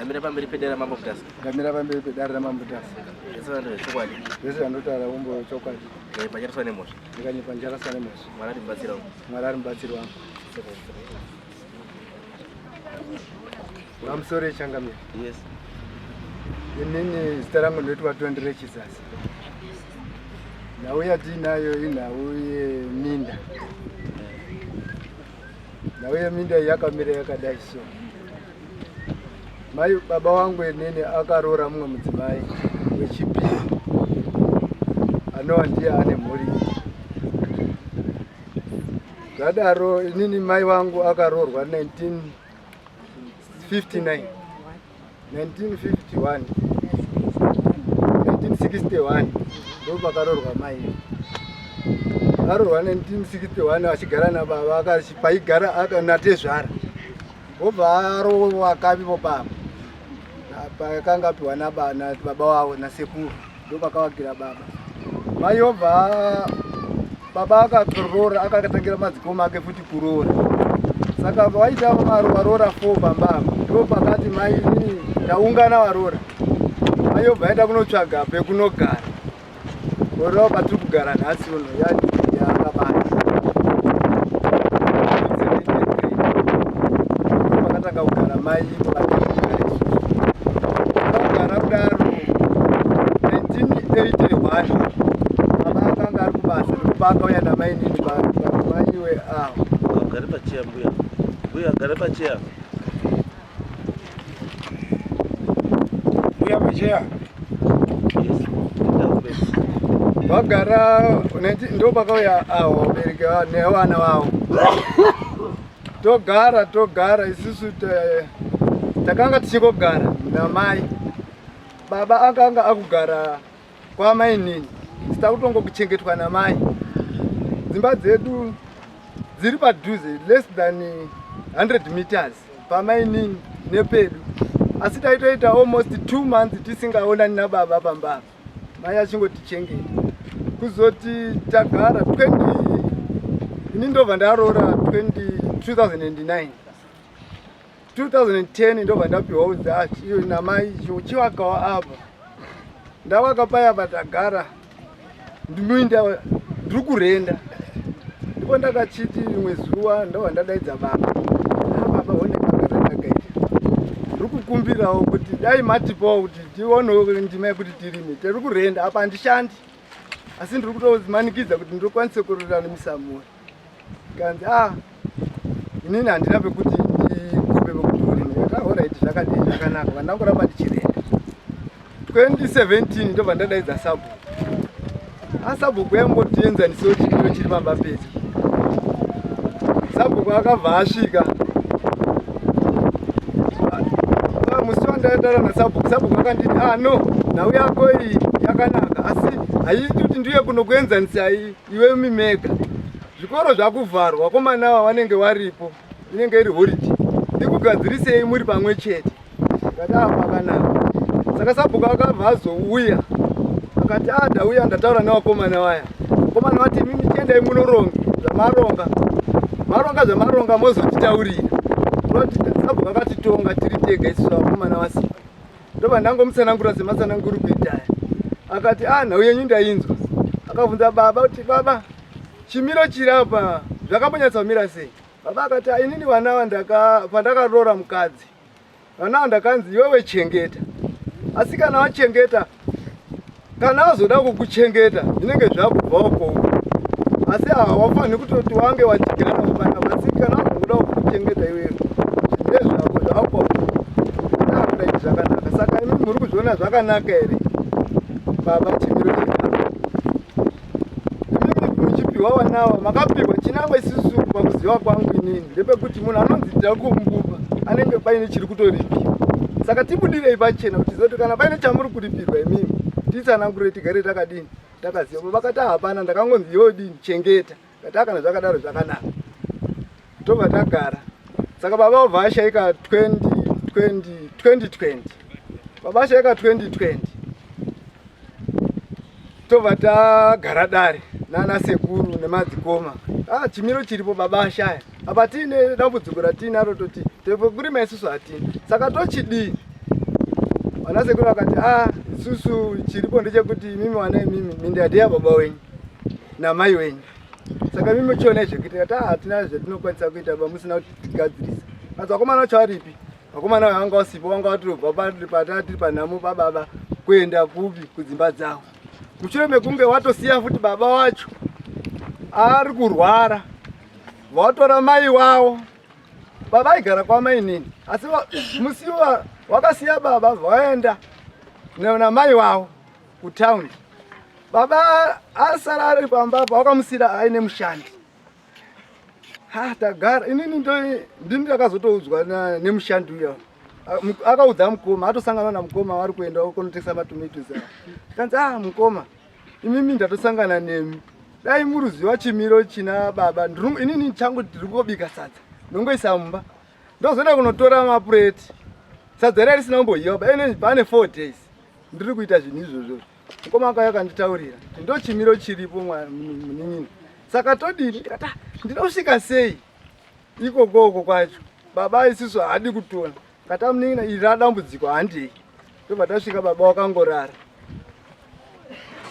Ndamira pamberi pedare raMambo Mutasa. Ndamira pamberi pedare raMambo Mutasa. Zvese zvandinotaura chokwadi. Zvese zvandinotaura umbo chokwadi. Ndikanyeba ndicharaswa nemhosva. Ndikanyeba ndicharaswa nemhosva. Mwari ari mubatsiri wangu. Mwari ari mubatsiri wangu. Pamusoro echangamire. Yes. Inini zita rangu ndinoitwa Tondire Chisasa. Nhau yatiinayo inhau yeminda. Nhau yeminda iyi yakamira yakadai so. Mai baba wangu inini akaroora mumwe mudzimai wechipiri anova ndiye ane mhuri iyi. Zvadaro inini mai vangu akaroorwa 1959 1951 1961 ndopakaroorwa mai aroorwa 1961 achigara nababa paigara natezvara wobva arowa kavivo baba pakanga apiwa nababa wavo nasekuru ndopakavakira baba mai obva baba akaroora akatangira madzikoma ake futi kuroora saka vaita varoora fo pamba apa ndo pakati mai inini ndaungana varoora mai obva aenda kunotsvaga pekunogara Gorova patiri kugara nhasi uno yakabata pakatanga kugara mai ipo kugara kudaro 1981 baba akanga ari kubasa nekuba akauya namainini maiwe awo Gare pacheya mbuya. Mbuya gare pacheya. Mbuya pacheya. Vagara ndo pakauya avo vabereki nevana vavo. Togara togara isusu takanga tichingogara namai. Baba akanga akugara kwamainini sitakutongo kuchengetwa namai. Dzimba dzedu dziri padhuze less than 100 meters pamainini nepedu asi taitoita almost two months tisingaonani nababa pamba apa mai achingotichengeta kuzoti tagara 20 ini ndobva ndaroora 2009 2010 ndobva ndapiwa udza iyo namai chiwakawo apa ndawaka paya patagara ndinoinda ndiri kurenda ndipo ndakachiti rimwe zuva ndobva ndadaidza baba ah, baba one baba randakaita ndiri kukumbirawo kuti dai matipawo kuti tionewo ndima yekuti tirime tiri kurenda apa handishandi asi ndiri kutomanikidza kuti ndokwanise kururamisa mhuri kanzi ah inini handina pekuti ndikupe pekuti urime ndikati ah horaiti zvakadii zvakanaka vandangoramba ndichirenda 2017 ndobva ndadaidza sabhuku asabhuku yambotienzanisewo chikiro chiri pamba pedu sabhuku akabva asvika musi wandaendana nasabhuku sabhuku akanditi ah no nhau yako iyi yakanaka asi haiiti kuti ndiuye kunokuenzanisai iwe mimega zvikoro zvakuvharwa vakomana ava vanenge varipo inenge iri holiday ndikugadzirisei muri pamwe chete ndikati ah pakanaka saka sabhuku akabva azouya akati ah ndauya ndataura nevakomana vaya vakomana vati imimi chiendai munoronga zvamaronga maronga zvamaronga mozotitaurira sabhuku akatitonga tiri tega isu vakomana vasipo ndobva ndangomutsanangura sematsananguri kuita aya akati ah nhau yenyu ndainzwa akabvunza baba kuti baba chimiro chiri apa zvakambonyatsa kumira sei baba akati ah, inini vana pandakaroora mukadzi vana ndakanzi iwewe chengeta asi kana wachengeta kana azoda kukuchengeta zvinenge zvakubvawo kouku asi hawafaniri kutoti wange wachigara panapa asi kana azokuda kukuchengeta iwewe ndezvako zvako akuda izvi zvakanaka saka imi muri kuzviona zvakanaka here baba chimiro chekapa imimi muchipiwa wanawa makapiwa chinangwa isusu pakuziva kwangu inini ndepekuti munhu anonzi takumbupa anenge paine chiri kutoripiwa saka tibudirei pachena kuti zoti kana paine chamuri kuripirwa imimi titsanangure tigare takadini takaziva vakati hapana ndakangonzi yodini chengeta kati akana zvakadaro zvakanaka tobva tagara saka baba vobva ashaika 2020 2020 baba ashaika 2020 tobva tagara dare nana sekuru nemadzikoma ah, chimiro chiripo baba ashaya apa tiine dambudziko ratiinaro toti tepokurima isusu hatina saka tochidii Vana sekuru vakati a ah, isusu chiripo ndechekuti imimi wana imimi minda ndeyababa wenyu namai wenyu, saka imimi chionai zvekuita. Kati ah, hatina zvatinokwanisa kuita ba musina kutigadzirisa. Asi vakomana vacho varipi? Vakomana vanga vasipo, vanga vatobva patatiri panhamo pababa kuenda kupi kudzimba dzavo, mushure mekunge watosiya futi baba wacho ari kurwara, vatora mai wavo. Baba aigara kwamainini, asi musi wakasiya baba vaenda namai wavo kutaundi, baba asara ari pamba pawakamusira aine mushandi. Ha, tagara inini ndini ndakazotoudzwa nemushandi uya, akaudza mukoma, atosangana namukoma vari kuenda kunotengesa matomatoes ava. Tikanzi, ah, mukoma, imimi ndatosangana nemi, dai muruziva chimiro china baba. Inini changu ndiri kungobika sadza, ndongoisa mumba, ndozoenda kunotora mapureti, sadza riya risina kumboyiwa ba pane 4 days ndiri kuita zvinhu izvozvo. Mukoma akauya akanditaurira kuti ndo chimiro chiripo munin'ina, saka todini? Ndikati, ah, ndinosvika sei ikokoko kwacho? Baba isusu haadi kutona. Kati, munin'ina, iri radambudziko, handei. Ndobva tasvika, baba wakangorara.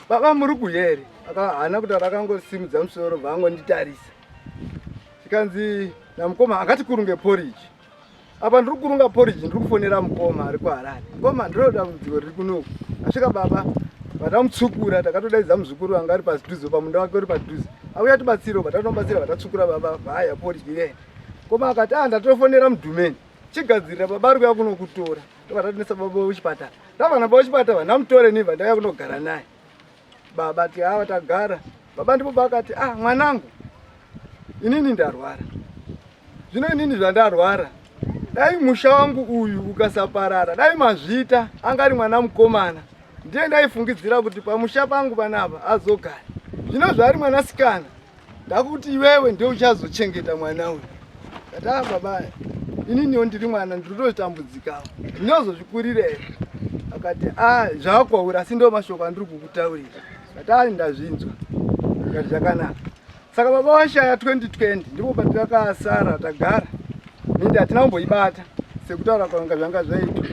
Baba, muri kuya here? Haana kutaura, akangosimudza musoro, bva angonditarisa. Chikanzi namukoma, akati kurunge porridge. Apa ndiri kurunga porridge, ndiri kufonera mukoma ari kuHarare. Mukoma, ndiro dambudziko riri kunoku. Asvika baba, vatamutsukura, takatodaidza muzukuru anga ari padhuze, pamunda wake uri padhuze, auya tibatsiro. Vatatomubatsira, vatatsukura baba, vaya porridge iye. Mukoma akati, ah, ndatofonera mudhumeni, chigadzirira, baba ari kuya kunokutora. Ndobva tatinesa baba kuchipatara, ndabva nababa kuchipatara, vandamutore nibva ndauya kunogara naye baba. Ti ava tagara, baba ndipo paakati, ah, mwanangu, inini ndarwara zvino, inini zvandarwara, dai musha wangu uyu ukasaparara, dai mazvita anga ari mwana mukomana, ndiye ndaifungidzira kuti pamusha pangu panapa azogara. Zvino zvaari mwanasikana, ndakuti iwewe ndiwe uchazochengeta mwana uyu. Kati, ah, baba, ininiwo ndiri mwana, ndiri kutotambudzikawo, ndinozozvikurira here? Akati, a ah, zvakwauri, asi ndo mashoko andiri kukutaurira. Kati, a ah, ndazvinzwa. Akati, zvakanaka. Saka baba washaya 2020, ndipo patakasara tagara. Minda hatina kumboibata sekutaura kwanga zvanga zvaitwa.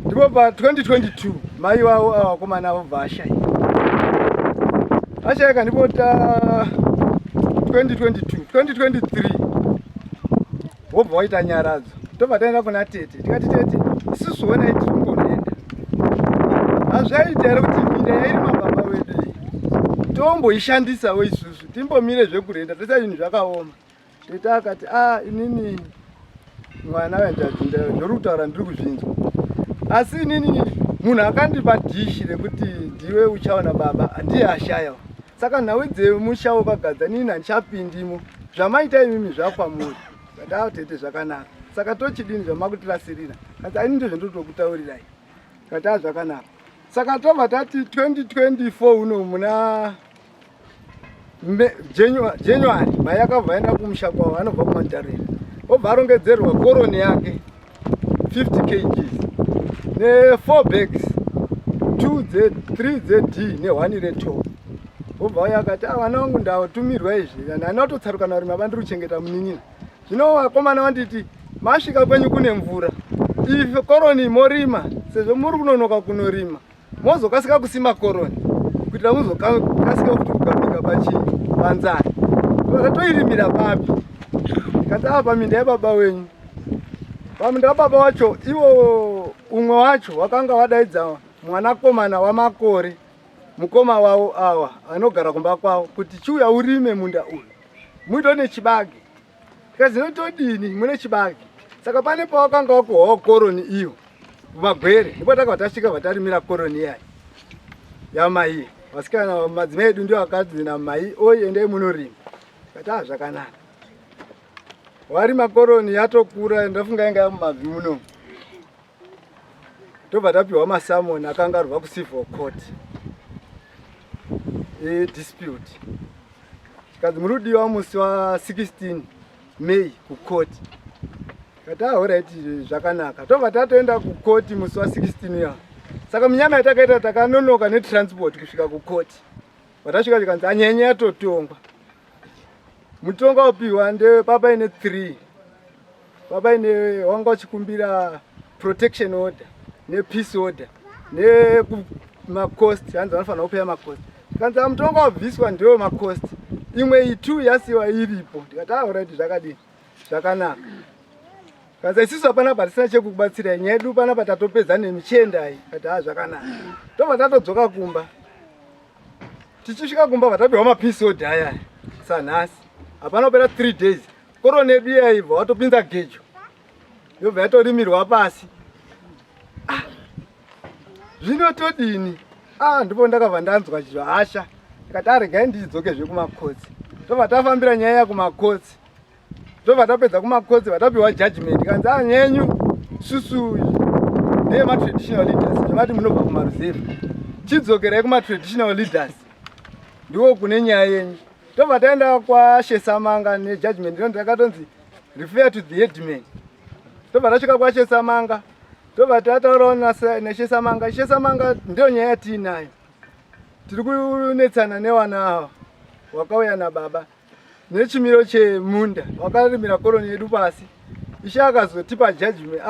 Ndipo pa 2022 mai vavo ava vakomana avo bva ashaya, ashayika. Ndipo ta 2022, 2023 wobva waita nyaradzo. Tobva taenda kuna tete, tikati, tete, isusu honai tiri kumborenda, hazvaita here kuti minda yairima baba wedu iyi tomboishandisawo isusu, timbomire zvekurenda toita zvinhu zvakaoma? Tete akati, a ah, inini mwana wenjadzinda, zvori kutaura ndiri kuzvinzwa, asi inini munhu akandipa dhishi rekuti ndiwe uchaona baba ndiye ashaya, saka nhau dzemusha wakagadza inini handichapindimo, zvamaita imimi zvakwamuri. Kati, a ah, tete, zvakanaka, saka tochidini zvamakutirasirira? Kati, aini ndo zvandotokutaurirai. Kati, a ah, zvakanaka. Saka tobva tati 2024 uno muna January, mai akabva aenda kumusha kwavo, anobva kumandarira, obva arongedzerwa koroni yake 50 kgs ne4 bags, 2 3 zd ne1 reto. Obva uya akati, ah, vana vangu, ndatumirwa izvi, handina kutotsarukana kurima, vandiri kuchengeta munin'ina. Zvino vakomana vanditi masvika kwenyu kune mvura, ife koroni morima, sezvo muri kunonoka kunorima, mozokasika kusima koroni kuitira muzokasika kuti kugamika pachii panzara. Toirimira papi? Tikati, apa paminda yababa wenyu. Paminda wababa wacho iwo umwe wacho wakanga wadaidza mwanakomana wamakore, mukoma wavo awa anogara kumba kwavo, kuti chiuya urime munda uyu, muito nechibage. Tikati, todini mune chibage? Saka pane pawakanga wakuhwawo koroni iyo kumagwere, ndipo takabva tasvika, vatarimira koroni iyayi yamai. Vasikana, madzimai edu ndio akadzi namai oi, endai munorima. Kati, ah, zvakanaka. Warima koroni, yatokura, ndafunga yanga yamumabvi muno. Tobva tapiwa masummons akanga arubva kucivil court edispute, chikanzi muri kudiwa musi wa16 May kucourt. Kati, alright, zvakanaka. Tobva tatoenda kukoti musi wa16 ya. Saka minyama yatakaita, takanonoka netransport kusvika kukoti. Vatasvika zvikanzi anyenye yatotongwa. Mutongo wapiwa nde papaine 3, papaine wanga uchikumbira protection order. Nepeace order nemacost, hanzi vanofanira kupeya macost. Tikanzi mutongo wabviswa ndiwo macost, imwe itu yasiwa iripo. Ndikati alright, zvakadini, zvakanaka. Kanzi isusu hapana patisina chekukubatsirai, nyaya yedu panapa tatopedza nemichiendai. Kati ha, zvakanaka. Tobva tatodzoka kumba. Tichisvika kumba, vatapiwa mapeace order aya. Sanhasi hapana kupera 3 days, koroni yedu yaibva watopinza gejo, yobva yatorimirwa pasi. Ah, zvino todini? Ah, ndipo ndakabva ndanzwa hasha, ndikati aregai ndidzokezve kumakotsi. Tobva tafambira nyaya yakumakotsi, tobva tapedza kumakotsi, vatapiwa judgment. Kanzi a nyenyu susu ndeyematraditional leaders, zvamati munobva kumaruzevha, chidzokerai kumatraditional leaders, ndiko kune nyaya yenyu. Tobva taenda kwaShesamanga nejudgment ino, ndakatonzi refer to the headman. Tobva tasvika kwaShesamanga, tobva tataurawo neShesamanga. Shesamanga, ndiyo nyaya yatiinayo, tiri kunetsana nevana ava wakauya nababa nechimiro chemunda, wakarimira koroni yedu pasi. Ishe akazotipa judgment,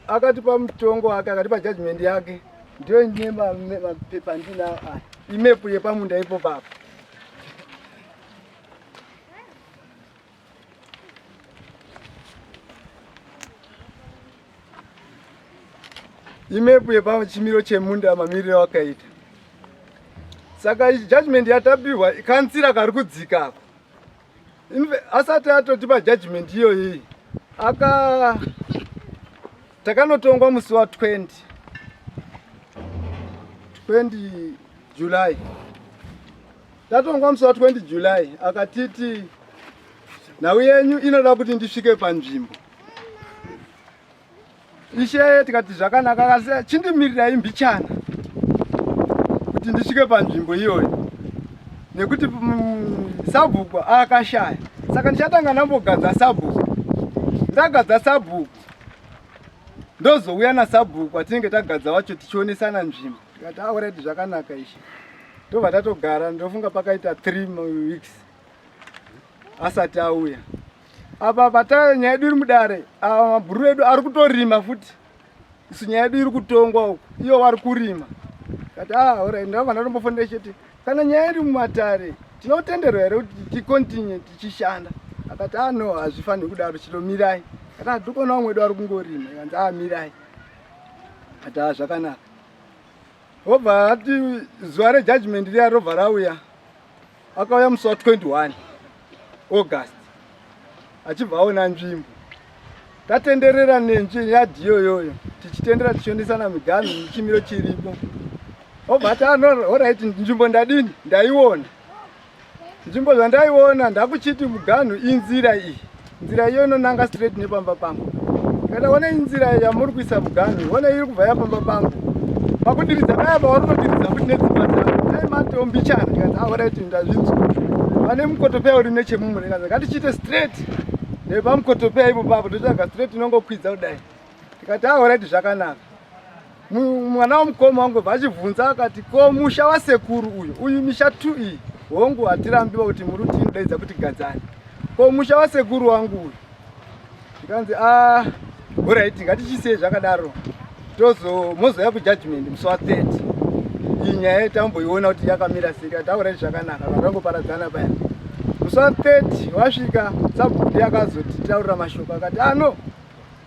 akatipa mutongo wake, akatipa judgment yake, ndiyo nemapepa ndinayo aya, imepu yepamunda ipo papo. Imepu yepachimiro chemunda, mamiriro akaita. Saka judgment yatapiwa, kanzira kari kudzikako, asati atotipa judgment iyoyi, aka takanotongwa musi wa20 20 July. Tatongwa musi wa20 July, akatiti nhau yenyu inoda kuti ndisvike panzvimbo. Ishe, tikati zvakanaka, asi chindimirirai mbichana kuti ndisvike panzvimbo iyoyo, nekuti sabhuku akashaya, saka ndichatanga ndambogadza sabhuku. Ndagadza sabhuku, ndozouya nasabhuku atinenge tagadza wacho, tichionesana nzvimbo. Tikati alright, zvakanaka ishe. Tobva tatogara, ndofunga pakaita 3 weeks asati auya. Apa pata nyaya yedu iri mudare, ava mabhuru edu ari kutorima futi, isu nyaya yedu iri kutongwa uku, iyo vari kurima. Kati ah, alright. Ndabva ndatombofonera chete, kana nyaya iri mumatare tinotenderwa here kuti ticontinue tichishanda? Akati ah, no, hazvifaniri kudaro, chitomirai. Kati ah, tikuona vamwe wedu vari kungorima. Ikanzi ah, mirai. Ati ah, zvakanaka. Wobva ati zuva rejudgment riya robva rauya. Akauya musi wa21 August, achibva aona nzvimbo. Tatenderera yadhi iyoyoyo, tichitendera, tichionesana miganhu nechimiro chiripo. Obva ati alright, nzvimbo ndadini, ndaiona nzvimbo. Zvandaiona, ndakuchiti muganhu inzira iyi, nzira iyo inonanga straight nepamba pangu. Kana one inzira yamuri kuisa muganhu, one iri kubva yapamba pangu, pakudiridza paya pavari kutodiridza futi nedzimba dzavo, dai matombichana. Ndikanzi alright, ndazvinzwa. Pane mukotopeya uri nechemumwe, ndikanzi ngatichiite straight nepamukotopeya ipo papo, totsvaga straight inongokwidza kudai. Tikati alright, zvakanaka. Mwana wamukoma wangu bva achibvunza, akati ko musha wasekuru uyu, uyu misha 2 iyi, hongu hatirambiwa kuti muri kuti inodaidza kuti Gadzani, ko musha wasekuru wangu uyu? Tikanzi a alright, ngatichisei zvakadaro, tozo mozoya kujudgment musi wa30, iyi nyaya tamboiona kuti yakamira sei. Tikati alright, zvakanaka. Vakangoparadzana paya. Musi wa30 wasvika, sabhuku ndiye akazotitaurira mashoko, akati ah no,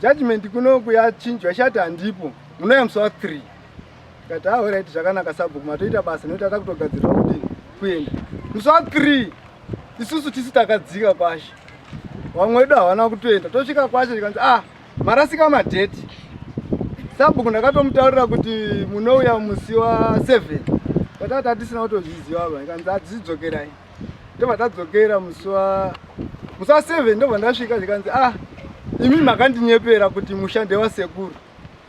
judgment kunoku yachinjwa, chati handipo, munouya musi wa3. Tikati alright, zvakanaka sabhuku, matoita basa, nekuti atakutogadzirira kuti kuenda musi wa3. Isusu tisi takadzika kwashe, vamwe vedu havana kutoenda. Tosvika kwashe, tikanzi ah, marasika madheti. Sabhuku ndakatomutaurira kuti munouya musi wa7, tatati hatisina kutozviziva va. Ikanzi hadzidzokerai. Ndobva tadzokera musi wa7. Ndobva ndasvika, zvikanzi ah, imi makandinyepera kuti musha ndewasekuru,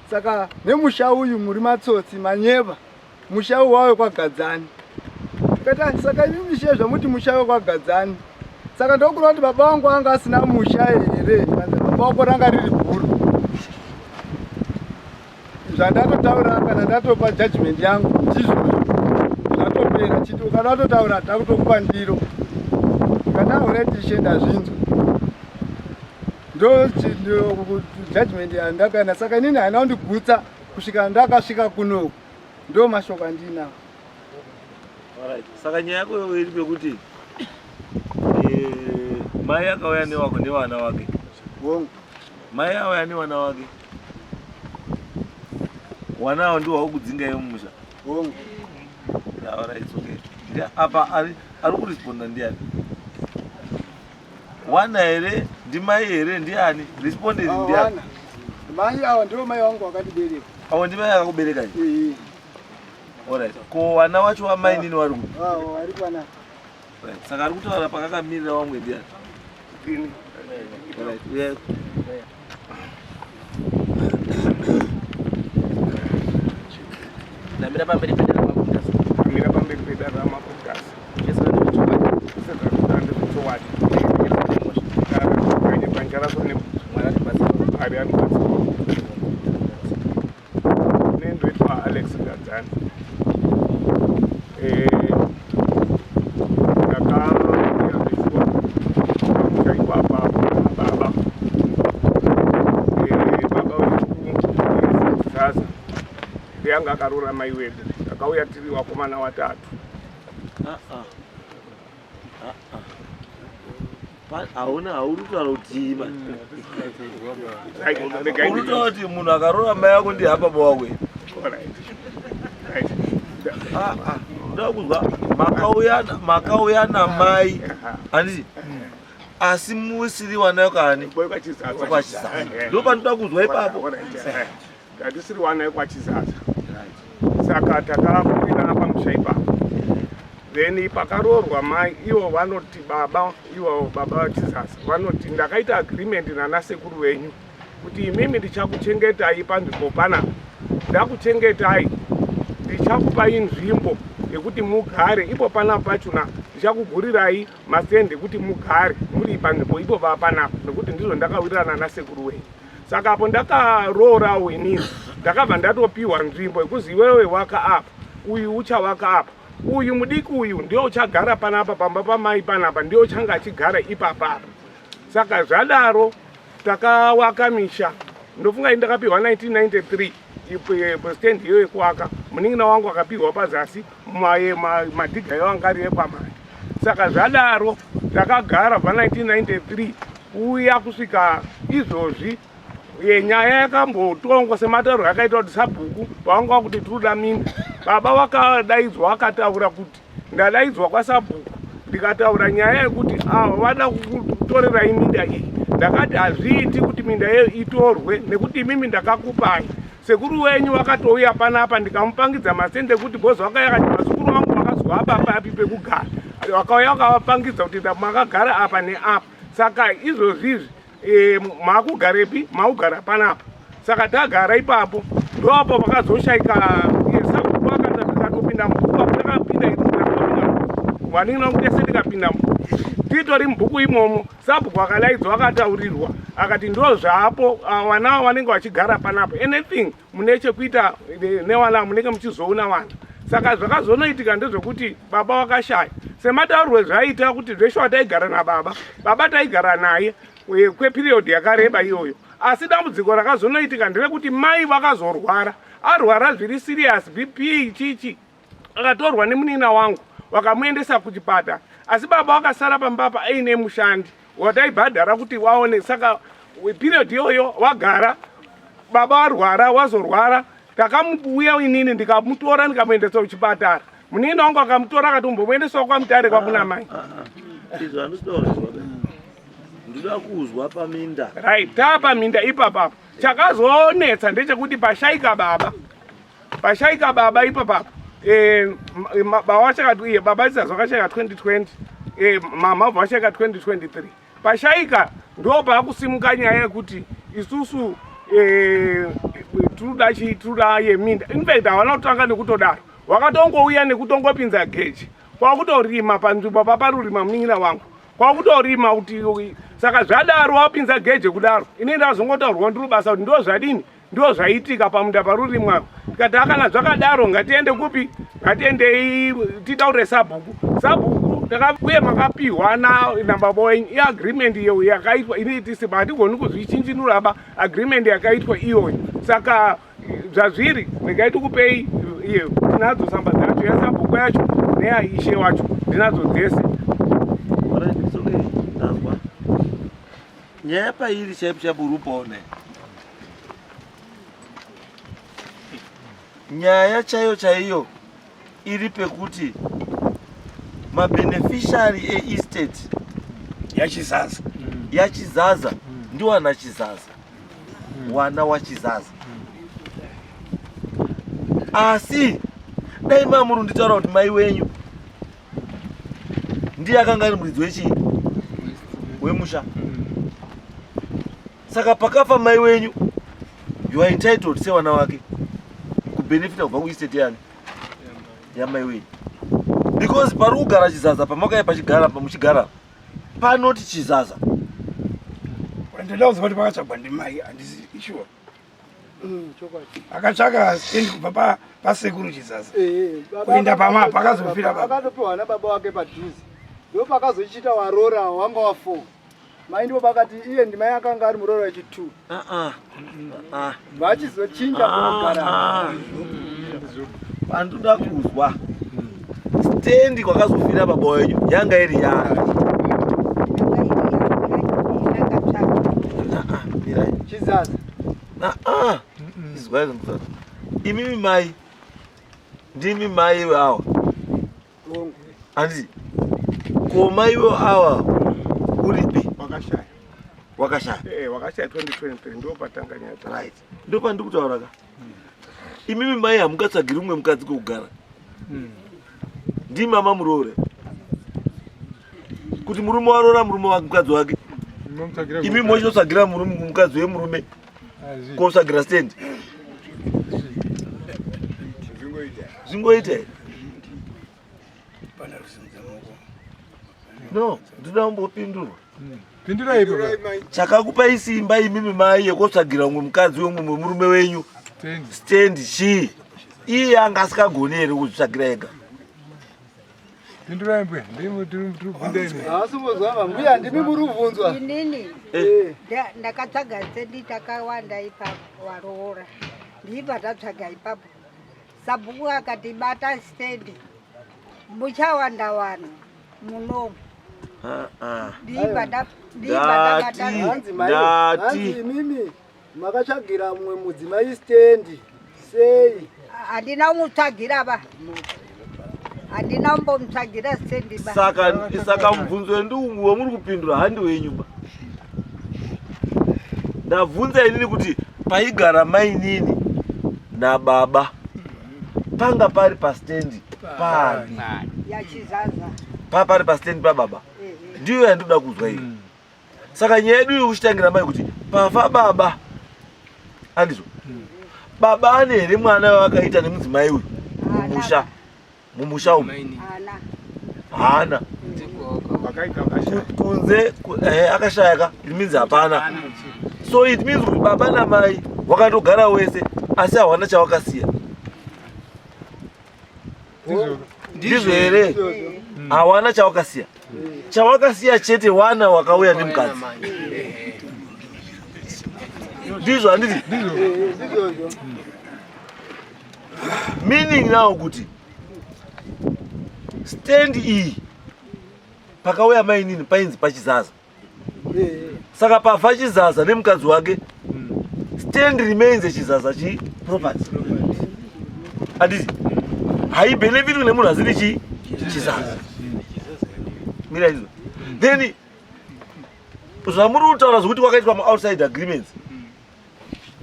saka nemusha uyu muri matsotsi, manyeva, musha uyu wave kwaGadzani. Tikati saka imi misha zvamuti musha wekwagadzani, saka ndokureva kuti baba vangu anga asina musha here? Kanzi baba wako ranga riri bhuru. Zvandatotaura, kana ndatopa judgment yangu, ndizvozvo, zvatopera. Chiti ukada watotaura, takutokupa ndiro. Kana alright ishe, ndazvinzwa. Ndo judgment yandakaenda. Saka inini haina kundigutsa. Kusvika ndakasvika kunoku, ndo mashoko andinawo. Alright. Saka nyaya yako iyoyo iri pekuti mai akauya newako nevana wake. Hongu. Mai auya nevana wake. Wana awo ndiwo wakudzinga iwe mumusha. Hongu. Yeah, alright, it's okay. Apa ari kuresponda ndiani? Wana here? Ndimai here? Ndiani? Responded Ava ndiani? vana. Mai ava ndivo mai vangu vakandibereka. Avo ndimai akakubereka iyi. Ee. Alright. Ko wana wacho wamai nini wari kupi? Avo vari panapa. Right. Saka ari kutaura pakakamirira wamwe ndiani? Ini. Alright. Uyai. Ndamira pamberi pedare raMambo Mutasa. Ndamira pamberi pedare raMambo Mutasa. Zvese Sezvakuti ndezvechokwadi. Panjaraso Mwari atibatsire. Mwari anobatsira. Nendoitwa Alex Gadzani. Ndakauya before pamusha ipapa nababa. Baba vedu Zaza ndiye anga akaroora mai wedu. Takauya tiri vakomana vatatu. Ah, ah. Ah, ah. Hauna hauri kutaura kuti man. Right, regai Uri kutaura kuti munhu akaroora mai ako ndiye baba wako. Alright. Right. Ah, ah. Ndoda kuzwa makauya namai handiti asi musiri wana kani KwaChizaza. KwaChizaza. Ndo panoda kuzwa ipapo. Tatisiri wana yekwaChizaza. Saka takakwira pamusha ipapo. Then pakaroorwa mai, ivo vanoti baba, ivo baba vaChizaza vanoti ndakaita agreement nanasekuru venyu kuti imimi ndichakuchengetai panzvimbo panapa, ndakuchengetai ndichakupai nzvimbo yekuti mugare ipo panapa pachona, ndichakugurirai masendi ekuti mugare muri panzvimbo ipo panapa, nekuti ndizvo ndakawirirana nasekuru wenyu. Saka apo ndakaroorawo inini, ndakabva ndatopiwa nzvimbo yekuzi iwewe waka apa, uyu uchawaka apa, uyu mudiki uyu ndiye uchagara panapa pamba pamai panapa, ndiye uchanga achigara ipapapa. Saka zvadaro takawaka misha. Ndofunga ini ndakapiwa 1993 stand iyo yekuwaka. Munin'ina wangu akapiwa pazasi, madhiga iwo anga ari ekwamai. Saka zvadaro takagara kubva 1993 kuuya kusvika izvozvi. Nyaya yakambotongwa sematauro akaita kuti sabhuku pavanga kuti tinoda minda, baba vakadaidzwa vakataura kuti ndadaidzwa kwasabhuku ndikataura nyaya yekuti ava vada kutorerai minda iyi. Ndakati hazviiti kuti minda iyoyo itorwe nekuti imimi ndakakupai. Sekuru wenyu vakatouya panapa ndikamupangidza masende ekuti bhozi vakauya akati vazukuru vangu makazwa apa papi pekugara, vakauya vakavapangidza kuti makagara apa neapa. Saka izvozvizvi makugarepi? Maugara panapa. Saka tagara ipapo, ndoapo pakazoshaika sabhuku akatopinda mubhuku apo takapinda ndakatopinda vanin'ina vangu tese tikapinda mubhuku, titori mubhuku imomo. Sabhuku akadaidzwa akataurirwa akati ndo zvapo vana vanenge vachigara panapa, anything mune chekuita nevana munenge muchizoona vana. Saka zvakazonoitika ndezvekuti baba vakashaya. Semataurirwe zvaita kuti zveshuwa taigara nababa, baba taigara naye kweperiod yakareba iyoyo. Asi dambudziko rakazonoitika nderekuti mai vakazorwara, arwara zviri serious, BP chichi, akatorwa nemunin'ina wangu vakamuendesa kuchipatara. Asi baba vakasara pambapa aine mushandi wataibhadhara kuti waone. Saka period iyoyo wagara baba varwara, wazorwara, takamuuya inini ndikamutora ndikamuendesa kuchipatara. Munin'ina wangu akamutora akatombomuendesawo kwaMutare kwakuna mai. Izvo handisida kuzwa. Ndinoda kuzwa paminda. Right, taapaminda ipapapo. Chakazonetsa ndechekuti pashaika baba, pashaika baba ipapapo. Baba vachakati iye baba Chizaza vakashaika 2020, mama vashaika 2023. Pashaika ndo paakusimuka nyaya yekuti isusu tinoda chii, tinoda yeminda. In fact havana kutanga nekutodaro, vakatongouya nekutongopinza geji kwakutorima panzvimbo paparurima munin'ina wangu kwakutorima kuti. Saka zvadaro wapinza geje kudaro, ini ndazongotaurwa ndiri basa kuti ndo zvadini, ndo zvaitika pamunda parurimwa. Tikati akana zvakadaro ngatiende kupi, ngatiendei titaure sabhuku. Sabhuku uye makapiwa nababa wenyu iagreement iyo yakaitwa, ini tisi hatigoni kuzvichinjinura ba agreement yakaitwa iyoyo. Saka Zvazviri, regai tikupei iye tinadzo tsamba dzacho, yasabhuku yacho neyaishe wacho, ndinadzo dzese. Alright, it's okay. Ndazwa. Nyaya pairi chaipo chaipo uri kupaona. Nyaya chaiyo chaiyo iri pekuti mabeneficiary eestate yachizaza yachizaza ndiwana Chizaza, wana waChizaza. Asi dai mamuri nditaura kuti mai wenyu ndiye akanga ari muridzi wechii wemusha. Saka pakafa mai wenyu, you are entitled sevana wake kubenefita kubva kuestate yani yamai wenyu, because pari kugara Chizaza, pamakauya pachigara, pamuchigara panoti Chizaza. Ndoda kuziva kuti pakatsvagwa ndimai, handisi sure. Akatsvaka stand kubva pasekuru Chizaza kuenda pama pakazofira baba. Akatopiwa nababa wake padhuze, ndo pakazochita warora wanga wa4, mai ndipo pakati iye ndimai akanga ari murora wechi2. Ah, ah. Ah. Vachizochinja kunogara. Ah. Pandoda kuzwa, stendi kwakazofira baba wenyu yanga iri yani? Ah, ah, mirai. Chizaza. Ah, ah. Izwai zvandikutaura. Imimi mai, ndimi mai awa? Hongu. Handiti ko maiwo awa uripi? Wakashaya. Wakashaya? Eh, wakashaya 2023, ndo patanga nyaya. Right, ndo pandiri kutaura ka. Imimi mai hamungatsvagiri mumwe mukadzi kwekugara, ndimama muroore kuti murume waroora murume wake, mukadzi wake, imi mochitotsvagira murume, mukadzi wemurume kotsvagira stand. Zvingoita here? Pana rusimudza maoko. No, ndinoda kumbopindurwa. Pindurai baba. Chakakupai simba imimi mai yekutsvagira umwe mukadzi wemumwe murume wenyu Stendi. Stand chii? Iye anga asikagoni here kuzvitsvagira ega? Pindurai mbuya, ndimi tiri kubvunza imi. Haasimbozwa mbuya, ndimi muri kubvunzwa. Inini Eh. ndakatsvaga stendi takawanda ipapo, waroora ndibva tatsvaga ipapo. Sabhuku akati bata stendi, muchawanda vanhu munomu. Ah, ah. Ndibva ndibva Ndati. tabata. Hanzi mai, Ndati. hanzi imimi makatsvagira mumwe mudzimai stendi sei? Handina kumutsvagira ba, handina kumbomutsvagira stendi ba. Saka mubvunzo wendiungu wamuri kupindura handi wenyumba. Ndabvunza inini kuti paigara mainini nababa panga pari pastendi pani? YaChizaza. Pari pastendi pababa? Ehe. Ndiyo yandinoda kuzwa iyo. Saka nyaya yedu yekuchitangira mai kuti pafa baba, andizvo? Baba ane here mwana wavakaita nemudzimai uyu mumusha, mumusha umu? Haana. Haana. Wakaita wakashaya. Kunze akashaya ka, it means hapana. So it means kuti baba namai wakatogara wese asi hawana chawakasiya. Ndizvo. Ndizvo here? Hawana chawakasiya. Chawakasiya chete wana wakauya nemukadzi. Ndizvo, handiti? Ndizvo. Ndizvozvo. Meaning now kuti stand iyi pakauya mainini painzi paChizaza. Saka pafa Chizaza nemukadzi wake, stand remains eChizaza chi property, handiti? Haibhenefitwi nemunhu asiri chi Chizaza. Mira izvo. Then zvamuri kutaura zvokuti kwakaitwa maoutside agreements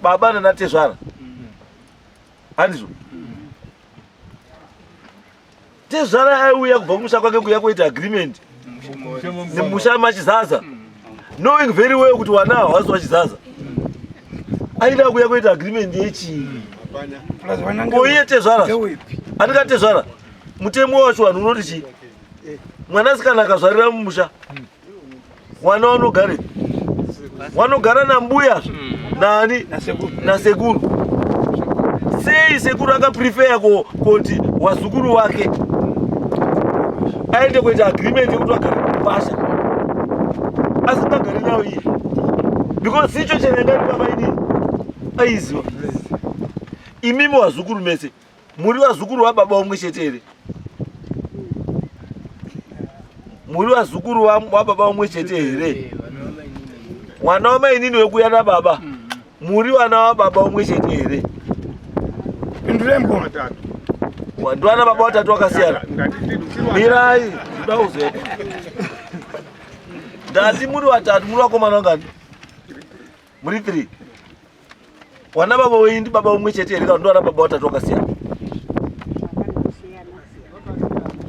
baba nanatezvara, handizvo? Tezvara aiuya kubva kumusha kwake kuya kuita agreement nemusha maChizaza, knowing very well kuti wana hawasi waChizaza. Aida kuya kuita agreement yechii? Plus vana Koiye tezvara ndewepi? Andika tezvara, mutemo wacho vanhu unoti chii? Mwanasikana akazvarira mumusha, mwana wanogare, wanogara nambuya nani? Nasekuru. Nasekuru. Sei sekuru akaprefeya kuti wazukuru wake aende kuita agreement yekuti vagare kupasha asingagari nawo iye? Because sicho chenengari baba inini aiziva. Imimi wazukuru mese muri vazukuru vababa umwe chete here? Muri vazukuru vababa umwe chete here? Mwana wamainini wekuya nababa, muri vana vababa umwe chete here? Pindurai mukoma. Ndiwana baba watatu wakasiyana. Mirai, ndoda kuzoenda. Ndati muri watatu, muri vakomana vangani? Muri 3. Wana baba wenyu ndi baba umwe chete here kana ndiwana baba watatu wakasiyana?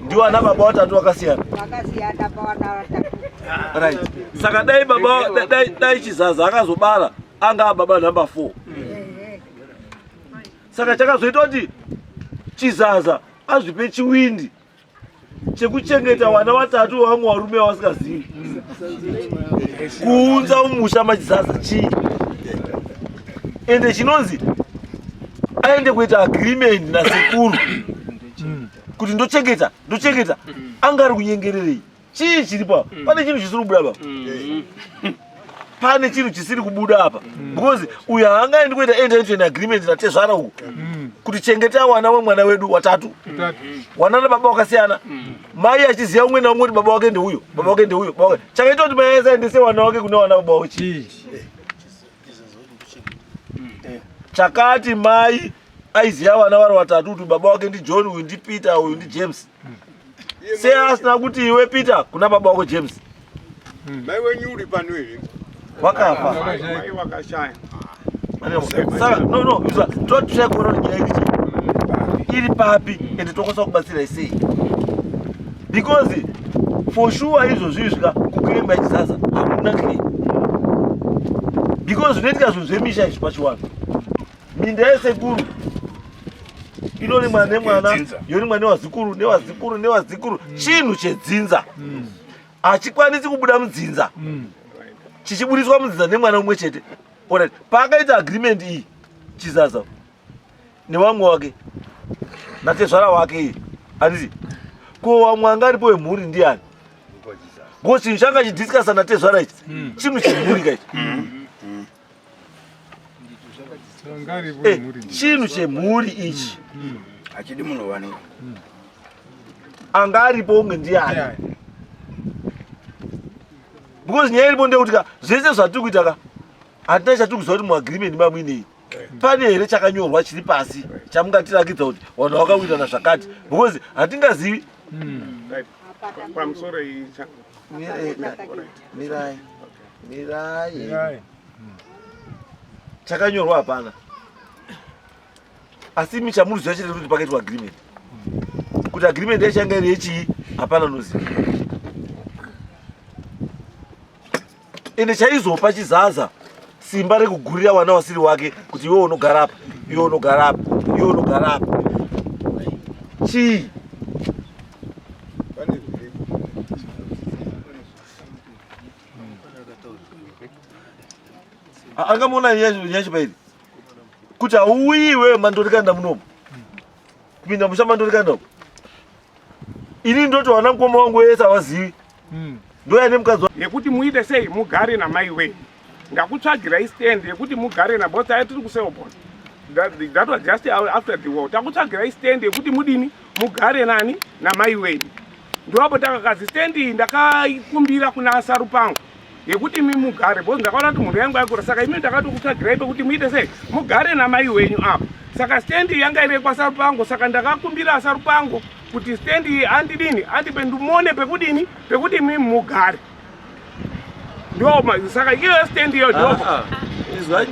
Ndiwana baba watatu wakasiyana. Vakasiyana pawana vatatu. Right. Saka dai baba dai Chizaza akazobara anga baba number 4. Saka chakazoita kuti Chizaza azvipe chiwindi chekuchengeta vana vatatu vamwe varume vasingazivi kuunza mumusha maChizaza chii? Ende chinonzi aende kuita agreement nasekuru kuti ndochengeta ndochengeta, anga ari kunyengererei? Chii chiripo apa? Pane chinhu chisiri kubuda apa, pane chinhu chisiri kubuda apa, because uyu haangaendi kuita enter into an agreement natezvara uku kuti chengeta wana wemwana wedu watatu, wana nababa wakasiyana, mai achiziva umwe naumwe kuti baba wake ndeuyo, baba wake ndeuyo, baba wake. Chakaita kuti mai asaendese wana wake kune wana baba wake chii? Chakati mai aiziva vana vari vatatu kuti baba wake ndiJohn, uyu ndiPeter, uyu ndiJames, sei asina kuti iwe Peter kuna baba wako James? Mai wenyu uri pano here? Wakafa. Mai wakashaya. Saka no, izwa, totry kuona kuti nyaya iri chii, iri papi, ende tokwanisa kubatsira sei, because for sure izvozvi izvika kuclaim yaChizaza hakuna claim, because zvinoitika zvinhu zvemisha izvi pachiwanhu, minda yesekuru inorimwa nemwana, yorimwa nevazukuru nevazukuru nevazukuru. Chinhu chedzinza hachikwanisi kubuda mudzinza chichibudiswa mudzinza nemwana umwe chete. Alright, paakaita agreement iyi Chizaza nevamwe wake natezvara wake iyi, handiti ko wamwe anga aripo wemhuri ndiani? Because chinhu changa chidiscussa natezvara ichi chinhu chemhuri kaichi. Chinhu chemhuri ichi. Hachidi munhu wani. Anga aripo unge ndiani? Because nyaya iripo ndeyekuti ka zvese zvatiri kuita ka hatina chatiri kuziva kuti muagreement mamuinei pane here chakanyorwa chiri pasi chamungatirakidza kuti vanhu vakawirirana zvakati, because hatingazivi. Right. Pamusoro iyi Mirai, mirai, chakanyorwa hapana, asi imi chamuriziva chete kuti pakaitwa agreement. Kuti agreement yacho yanga iri yechii, hapana noziva. Ende chaizopa Chizaza simba rekugurira wana wasiri wake kuti iwe unogara apa, iwe unogara apa, iwe unogara apa, chii? Pane zviripo. Angamuona nyacho pairi kuti hauyi iwewe mandorikanda munomu kupinda musha mandorikanda umu. Ini ndoti wana mukoma wangu wese havazivi ndoya nemukadzi yekuti muite sei, mugare namai wenyu. Ndakutsvagirai stand yekuti mugare nabo. Tai tiri kuSelborne. That was just after the war. Takutsvagirai stand yekuti mudini, mugare nani, namai wenyu. Ndoapo takakazi stand iyi ndakaikumbira kuna Sarupangu yekuti imi mugare, because ndakaona kuti mhuri yangu yakura, saka imi ndakatokutsvagirai pekuti muite sei, mugare namai wenyu apa. Saka stand iyi yanga iri kwaSarupango, saka ndakakumbira Sarupango kuti stand iyi andidini, andipe ndimone pekudini, pekuti imi mugare. Ndo saka iyo stand iyo ndo Ah, ah. Izwa,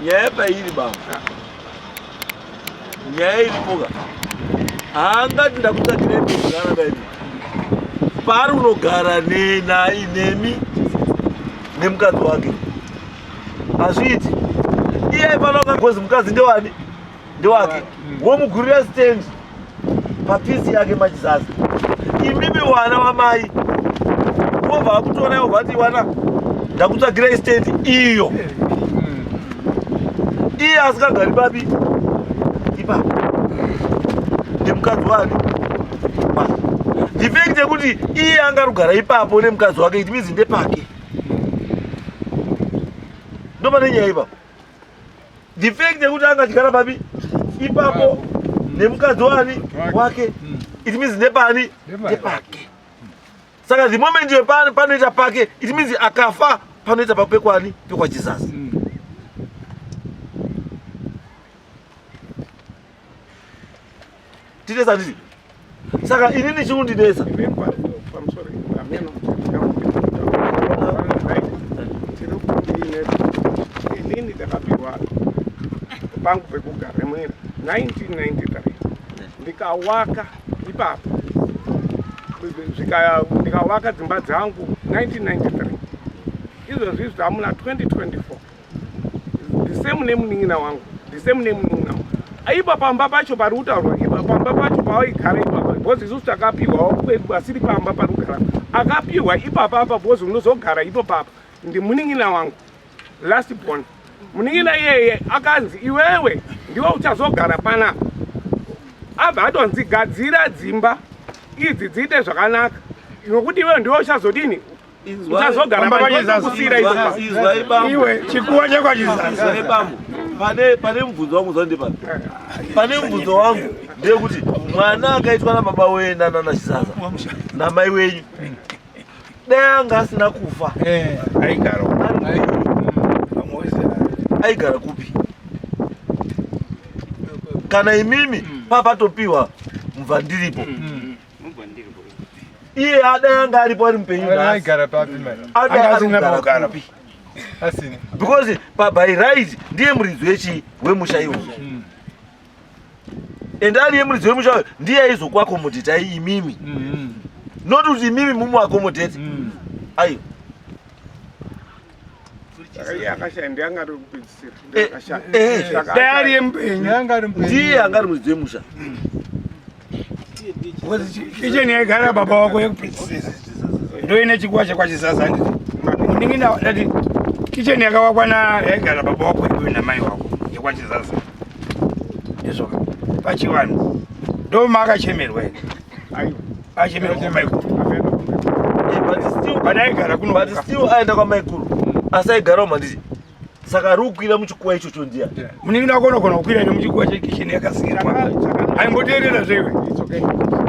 nyaya pairi baba, nyaya iripoka, haangati ndakutsvagirai pekugara kaini paari unogara nenai nemi nemukadzi wake, hazviiti. Iye aifanira kugozi mukadzi ndewani? Ndewake. Womugurira stand papiece yake maChizaza, imimi wana wamai wobva akutora, wobva ati wana ndakutsvagirai stand iyo, iye asingagari papi ipapo nemukadzi wani. The fact yekuti iye angarugara ipapo nemukadzi wake, it means ndepake. Ndo pane nyaya ipapo. The fact yekuti angachigara papi Ipapo nemukadzi wani wake. It means nepani? Nepake. Saka the moment yepani panoita pake, it means akafa panoita papekwani pekwachizaza. Titesa nditi. Saka inini chikundinetsa. Pamusoro ameno tiri kuti inini ndakapihwa pangu pekugara mwena 1993 ndikawaka ipapo ndikawaka dzimba dzangu 1993 izvozvi zvamuna 2024 the same nemunin'ina wangu, the same nemunin'ina wangu. Ipa pamba pacho pari kutaurwa, ipa pamba pacho pawaigara ipapa, because isusu takapiwawo kwedu asiri pamba pari kugara akapiwa ipapa apa, because unozogara ipo papa ndimunin'ina wangu last born. Munin'ina iyeye akanzi iwewe ndiwe uchazogara panapa, abva atonzi gadzira dzimba idzi dziite zvakanaka nokuti iwewe ndiwe uchazodini, uchazogara pakusira ipo. Izwai bambo. Iwe chikuwa chekwachizaza. Izwai bambo. Pane mubvunzo wangu zwa ndepano. Pane mubvunzo wangu ndeyekuti mwana akaitwa nababa wenyu nana Chizaza namai wenyu dai anga asina kufa aigara aigara kupi? Kana imimi papatopiwa mubvandiripo, iye adai anga aripo ari mupenyu nhasi, Aigara papi mani? adai Anga ari asina kugara pekugara. kupi? Asina. Because by right ndiye muridzi wechi wemusha iwowo, and ariye muridzi wemusha uyo ndiye aizokuakomodetai imimi, not kuti imimi mumuakomodhete. Aiwa. Saka iye akashaya, ndiye anga ari kupedzisira, ndiye akashaya. Saka Dai ari yemupenyu. Anga ari mupenyu. Ndiye anga ari muridzi wemusha. Kicheni yaigara baba wako yekupedzisira ndoine chikuwa chekwachizaza, handiti? Munin'ina ndati kicheni yakawakwa na yaigara baba wako iwe namai wako yekwachizaza izvoka pachivanhu ndo maakachemerwa here? Aiwa. Achemerwa kwamaikuru. Ameno. But still But aigara kuno. But still aenda kwamaikuru asi aigarawo manditi, saka ari kukwira muchikuwa ichocho ndiya. Munin'ina wako unogona kukwira nemuchikuwa chekicheni yakasirwa, aimboteerera zveiwe. It's okay.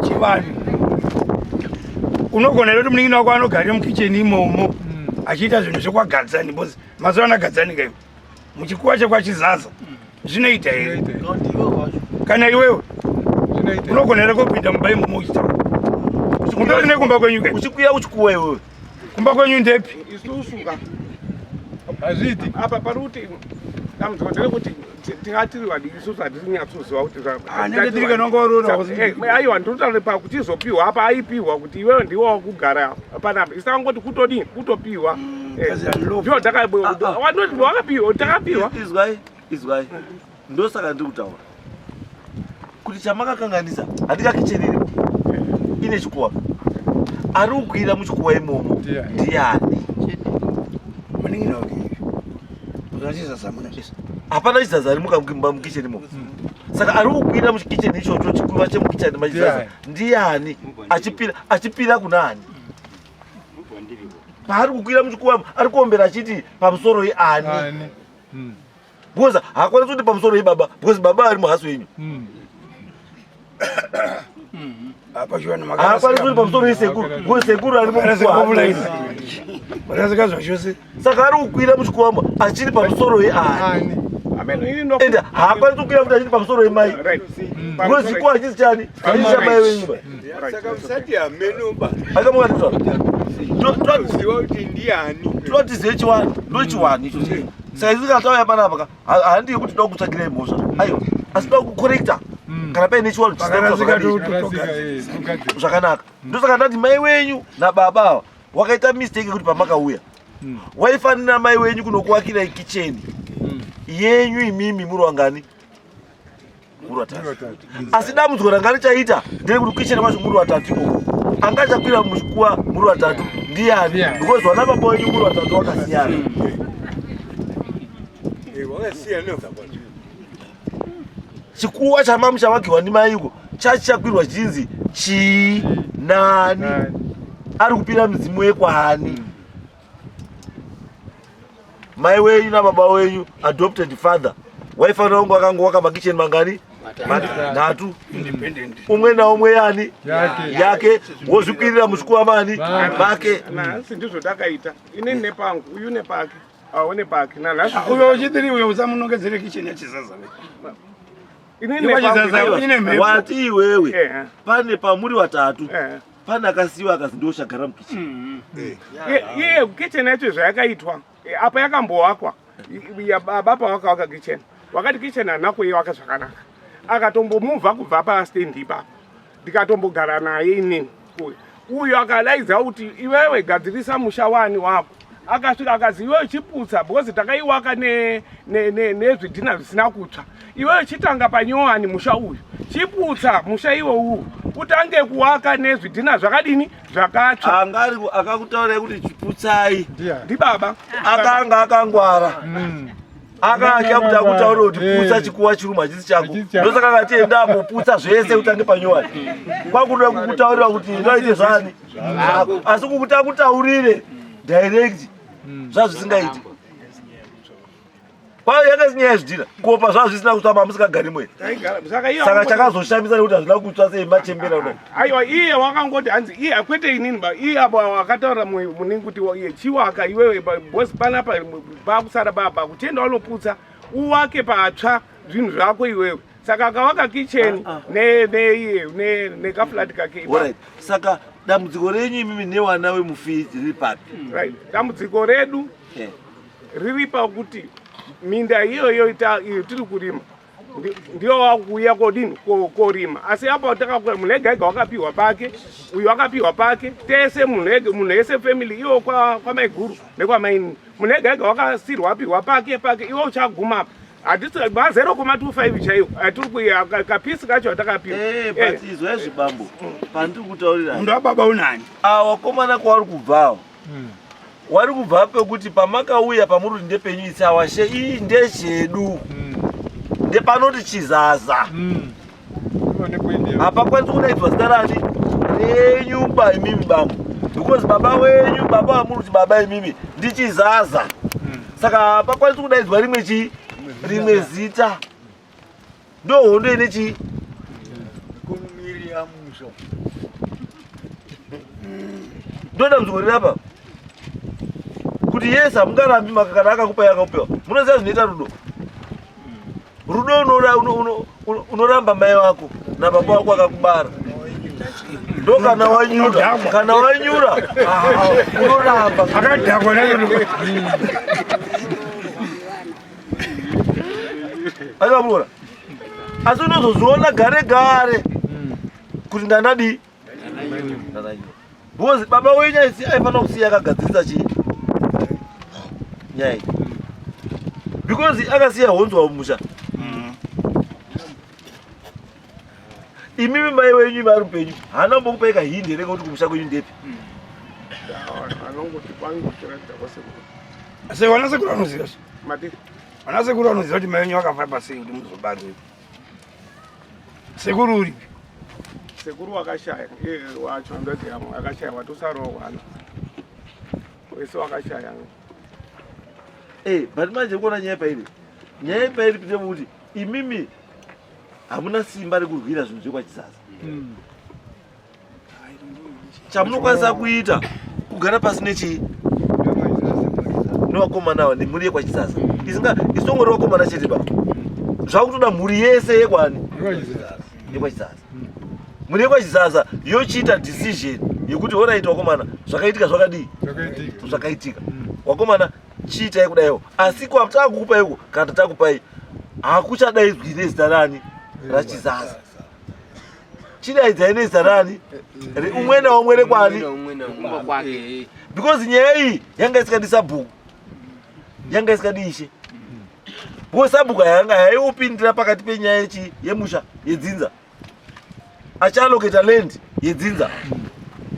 Chivanhu unogona here kuti munin'ina wako anogara mukicheni imomo achiita zvinhu zvekwagadzani? Because mazuva anagadzani kaiwo muchikuwa chekwachizaza zvinoita here? Kana iwewe Zvinoita. unogona here kupinda mumba imomo uchitaura mutori nekumba kwenyu ke? Uchikwira uchikuwa iwewe. Kumba kwenyu ndepi? Isusu ka Hazviiti. Apa pari kuti dambudziko nderekuti tingatiri vadiki isusu, hatisi kunyatsoziva kuti Ah, nenge tiri kana wanga Saka, aiwa, ndinotaura pakuchizopiwa apa, aipiwa kuti iwewe ndiwe wakugara panapa, isangoti kutodini, kutopiwa. Kazi ya Ndiwo wakapiwa, takapiwa. Izwai, izwai, ndosaka ndiri kutaura kuti chamakakanganisa handikakicheni iripo ine chikuwa, ari kukwira muchikuwa imomo Ndiani? ndiani? Munin'ina wake uzachizaza muna. Hapana chizaza ari mukicheni imomo, saka ari kukwira muchikicheni ichocho, chikuva chemukicheni machizaza, ndiani achipira kunani? Paari kukwira muchikuva ari kuombera achiti pamusoro iani? Ani? Because haakwanisi kuti pamusoro ibaba, because baba ari muhasi wenyu. Pachivanhu Haakwanisi kuti pamusoro isekuru, because sekuru ari mukuwa. makarasika zvachose. Saka ari kukwira muchikuwamo achiri pamusoro yeani? Ani? Ameno ini ndo Ende haakwanisi kukwira futi achiri pamusoro yemai, right. because chikuwa hachisi chani, hachisi chamai wenyu ba. Saka usati hamenoba. Akamukatitaura. Uziva kuti ndiani. Tinotizive chiwani, ndo chiwani icho. Saka isusu kana tauya panapa ka, handii kuti toda kutsvagirai mhosva, aiwa, asi toda kukorekta kana paine chiwani chisina kuita Pakarasika. zvakadii. Akarasika, togadzira. Zvakanaka. Ndosaka ndati mai wenyu nababa ava wakaita mistake yekuti pamakauya waifanira mai wenyu kunokuwakirai kicheni yenyu imimi muri wangani? Muri watatu. Watatu. Asi dambudziko ranga richaita nderekuti kicheni kwacho muri watatu ikoko, angachakwira muchikuwa muri watatu ndiani? Ndiani? Because vana baba wenyu muri watatu wakasiyana. Wakasiyana. Chikuwa chamamu chavakiwa ndimaiko chachichakwirwa chinzi chii, nani? Nani? Ari kupira mudzimu wekwani? Mai wenyu nababa wenyu, adopted father, waifanira kunge wakangowaka makicheni mangani? Nhatu. Umwe naumwe yani yake wozvikwirira muchikuva mani make. Nhasi ndizvo takaita. Ini nepangu, uyu nepake. Aone pake. Nanhasi uyo uchidiri uyo usamunongedzere kitchen yachizaza. Ini nepangu. Wati iwewe pane pamuri watatu. Pane akasiyiwa akazi ndochagara mukicheni. Iye kitchen yacho zvayakaitwa. Apa yakambowakwa. Baba pawakawaka kitchen. Wakati kitchen haina kuiwaka zvakanaka. Akatombomuvha kubva pastand ipapo. Ndikatombogara naye inini. Uyu akadaidza kuti iwewe gadzirisa musha wani wako. Akasvika akazi iwewe chiputsa because takaiwaka nezvidhina zvisina kutsva. Iwewe chitanga panyowani musha uyu. Chiputsa musha iwe uyu. Utange kuwaka nezvidhina zvakadini zvakatsva. Angari akakutaura kuti chiputsai. Ndibaba. Akanga akangwara. Akatya kuti akutaura kuti putsa chikuwa chiruma hachisi chako. Ndosaka akati enda amboputsa zvese utange panyowani. Kwakuda kukutaurira kuti ndaite zvani. Asi kukuti akutaurire direct zvazvisingaiti. Kwayo yanga isina yezvidhina kopa zvazvisina kutsva mamusingagari mwene. Saka chakazoshamisa nekuti hazvina kutsva sei machembera kudai. Aiwa iye wakangoti hanzi iye kwete inini ba iye apo akataura muningi kuti iye chiwaka iwewe boss panapa pakusara baba kuchienda wanoputsa uwake patsva zvinhu zvako iwewe. Saka akawaka kitchen ne ne iye ne nekaflat kake. Alright. Saka dambudziko renyu imimi newana wemufi riri papi? Right. Dambudziko redu riri pakuti minda iyoyo iyo tiri kurima ndiyo wakuuya kodini korima. Asi apa takakura munhu ega ega wakapiwa pake, uyu wakapiwa pake, tese munhu ese family iyo kwamaiguru nekwamaini. Munhu ega ega wakasirwa apiwa pake pake, iwe uchaguma apa. Hatisi ma 0.25 chaiwo atiri kuya kapisi kacho atakapiwa. But izwa izvi bambo, pandiri kutaurira. Munhu wababa unani? Wakomana kwavari kubvawo. Wari kubva pekuti pamakauya pamuri kuti ndepenyu isawashe iyi ndechedu. Ndepanoti Chizaza. Hapakwanisi kudaidzwa zita rani renyu ba imimi bambo. Because baba wenyu baba vamuri kuti baba imimi ndiChizaza. Saka hapakwanisi kudaidzwa rimwe chii? Rimwe zita. Ndo hondo ine chii? Ndo dambudziko riri apa. Kuti yes hamungarambi maka kana akakupai akakupewa. Munoziva zvinoita rudo. Rudo unoramba mai vako nababa vako akakubara. Ndo kana wanyura, kana wanyura unoramba. Akadhakwa nayo. Akamura. Asi unozozviona gare gare kuti ndandadii? Ndandanyura. Because baba wenyu aifanira kusiya akagadzirisa chii? Nyaya iyi. Because akasiya honzwa mumusha. Imimi mai wenyu vari mupenyu haana kumbokupai kahindi here kekuti kumusha kwenyu ndepi? Anongoti kwangu kuchiratidza kwasekuru. Sei vana sekuru vanoziva zve? Mati. Vana sekuru vanoziva kuti mai wenyu vakafamba sei kuti muzobarwe. Sekuru uripi? Sekuru wakashaya, iye wacho hanzvadzi yangu akashaya watosarawo wana. Wese wakashaya. But manje kuona nyaya pairi. Nyaya pairi ndeyekuti imimi hamuna simba rekurwira zvinhu zvekwaChizaza. Chamunokwanisa kuita kugara pasi nechii? Nevakomana ava nemhuri yekwaChizaza. Isinga isongori vakomana chete ba. Zvakutoda mhuri yese yekwani? YekwaChizaza. Mhuri yekwaChizaza yochiita decision yekuti alright wakomana zvakaitika zvakadii? Zvakaitika. Wakomana chiitai kudaiwo. Asi kwatakukupai uko kana takupai hakuchadaidzwi nezita rani? RaChizaza. Chidaidzai nezita rani? Umwe naumwe rekwani? Because nyaya iyi yanga isikadi sabhuku. Yanga isikadi ishe. Because sabhuku yanga yaiupindira pakati penyaya yechi yemusha yedzinza. Achialoketa land yedzinza.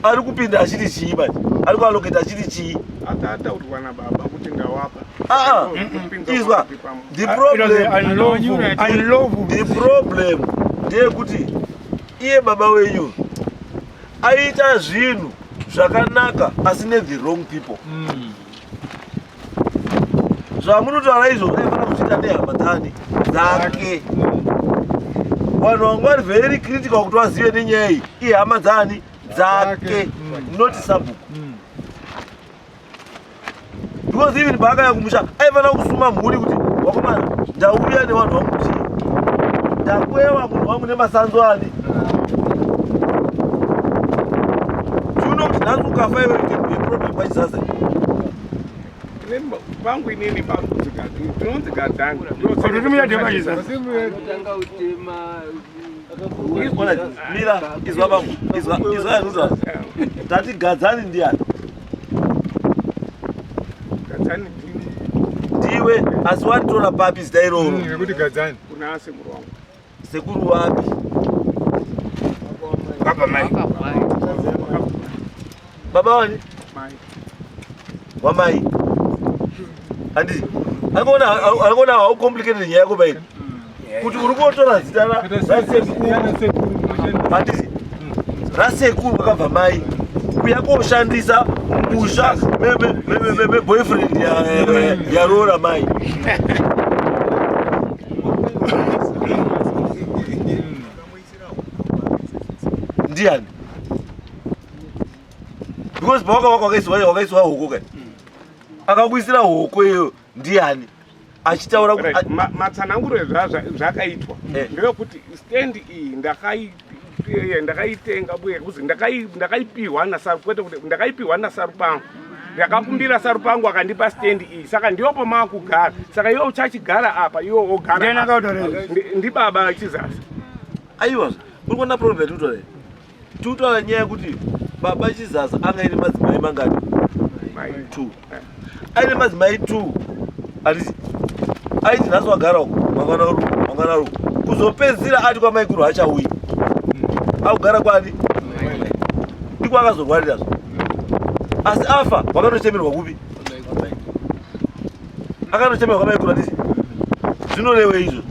Ari kupinda achiti chii manje? Ari kualoketa achiti chii? Akataurwa nababa kuti ndawapa. Izwa, the problem, the problem ndeyekuti iye baba wenyu aita zvinhu zvakanaka asi ne the wrong people. Zvamunotaura izvo aifanira kuzviita nehama dzani dzake. Vanhu vanga vari very critical kuti vazive nenyaya iyi ihama dzaani dzake, not sabhuku. Because even paakaya kumusha aifanira kusuma mhuri kuti wakomana, ndauya nevanhu vangu chii, ndakwewa munhu wangu nemasanzo ani. Do you know kuti nhasi ukafa iwe, it can be a problem kwaChizaza? Pangu inini tinonzi Gadzani. Kuti muyadhe kwaChizaza. Tanga utema. Ona, mira, izwa bangu, izwa, izwa yanuta. Tati Gadzani ndiani? Gadzani ndini. Ndiwe, asi waritora papi zita iroro? Nekuti Gadzani. Kuna sekuru wangu. Sekuru wapi? Baba mai. Baba wani? Mai. Wamai. Handiti arikuona how complicated nyaya yako paini, kuti uri kotora zita rasekuru, handiti, rasekuru kwakabva mai, kuya koshandisa musha meboyfriend yaroora mai. Ndiani? Because pawakawaka wakaiswa hoko kai, akakuisira hoko iyo ndiani achitaura kuti Right, matsananguro zvakaitwa ndeyekuti stand iyi ndakaitenga buye kuzi ndakaipiwa nasaru, kwete kuti ndakaipiwa nasarupangu. Ndakakumbira sarupangu, akandipa stand iyi, saka ndiyopo maakugara. Saka iwe uchachigara apa, iwe wogara Ndiani apa. akautora izvi? Ndibaba Chizaza. Aiwa, uri kuona problem yatikutora iyi? Tikutaura nyaya yekuti baba Chizaza anga aine madzimai mangani? Mai. Two. Aine madzimai two, handiti? Aiti nhasi wagara uko, mangwana uri, mangwana uri, kuzopedzisira ati kwamaikuru hachauyi, akugara kwani? Ndiko akazorwarirazvo, asi afa wakatochemerwa kupi? Akatochemerwa kwamaikuru, handiti? Zvinorewe izvo?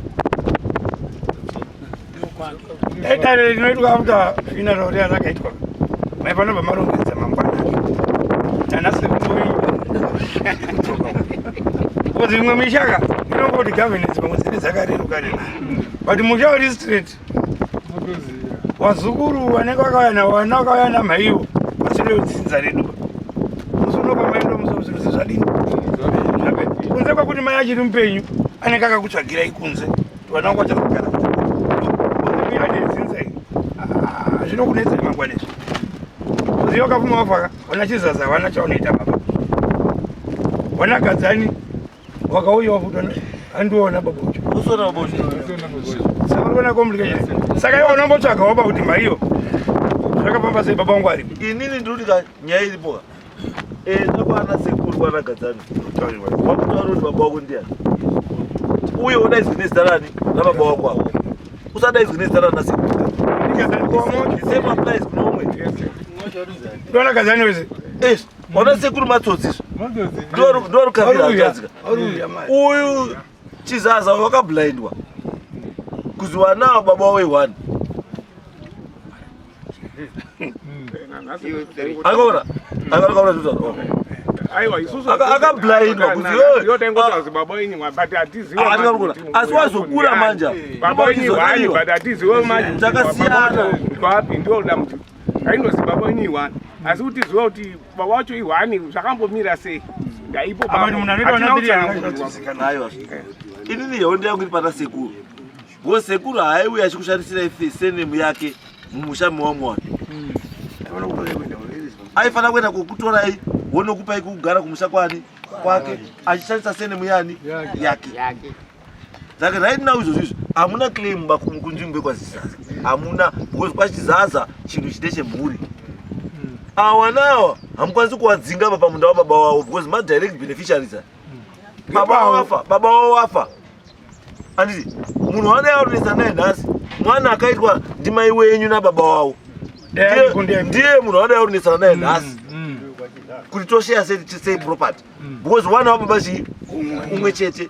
Dare rinoitwa after funeral riya rakaitwa, mai panobva marongedza mangwana tanasekuru, because imwe mishaka inongoti governance pamwe dzine dzakareruka rero, but musha uri straight. Wazukuru vanenge vakauya navana, vakauya namhaiwo, vasiri dzinza redu. Musi unopa maindo musi zvinhu zvadini kunze kwekuti mai achiri mupenyu anenge akakutsvagirai kunze, vana vangu vachazogara dzinza iyi. Zvinokunetsa mangwana izvi. Uziva wakapfuma wafaka vana Chizaza, vana chaunoita baba, vana Gadzani wakauya wafuta handiona baba ucho. Usona baba ucho. Saka uri kuona complication. Saka iwe unombotsvaga waba kuti maiyo zvakafamba sei, baba vangu aripo. Inini ndiri kuti ka nyaya iripo ka, enda kwana sekuru kwana Gadzani, wakutaura kuti baba wako ndiani, uye udaidzwe nezita rani? Rababa wako avo. Usadaidzwe nezita rana sekuru. The same applies kuno umwe. Ndiona Gadzani wese. Yes, wana sekuru matsotsi izvo, ndorukavira hanzvadzika. Aruya mai. Uyu Chizaza wakablindwa kuzi wanawo baba wewani. Akaona, akaona zvitaura. Aiwa, isusu Akablindwa kuti iyo taingoti baba wenyu, but hatiziwe. Ah, hatina, asi wazokura manje. Baba wenyu wani, but hatiziwe manje. Takasiyana. Kwapi ndio dambudziko. Aindozi baba wenyu iwani, asi kuti ziva kuti baba wacho iwani zvakambomira sei, ndaipo. Apa munhu anoita vana mbiri angazikanwa. Aiwa, inini hondo yangu iri pana sekuru, because sekuru haaiuya achikushandisirai surname yake mumusha mewamwe. Aifanira kuenda kokutorai, wonokupai kugara kumusha kwani kwake, achishandisa surname yani? Yake. Saka right now izvozvo izvi hamuna claim kunzvimbo yekwaChizaza, hamuna, because kwaChizaza chinhu chine chemhuri. Awa nawa hamukwanisi kuwadzinga pa pamunda wababa wavo, because madirect beneficiaries aya. Baba wafa, baba wavo wafa, handiti? Munhu waanenge atonetsa naye nhasi mwana akaitwa ndimai wenyu nababa wavo. Ndiye munhu waanenge atonetsana naye nhasi kuti tosheya sei property, because wana wababa chii? Umwe chete.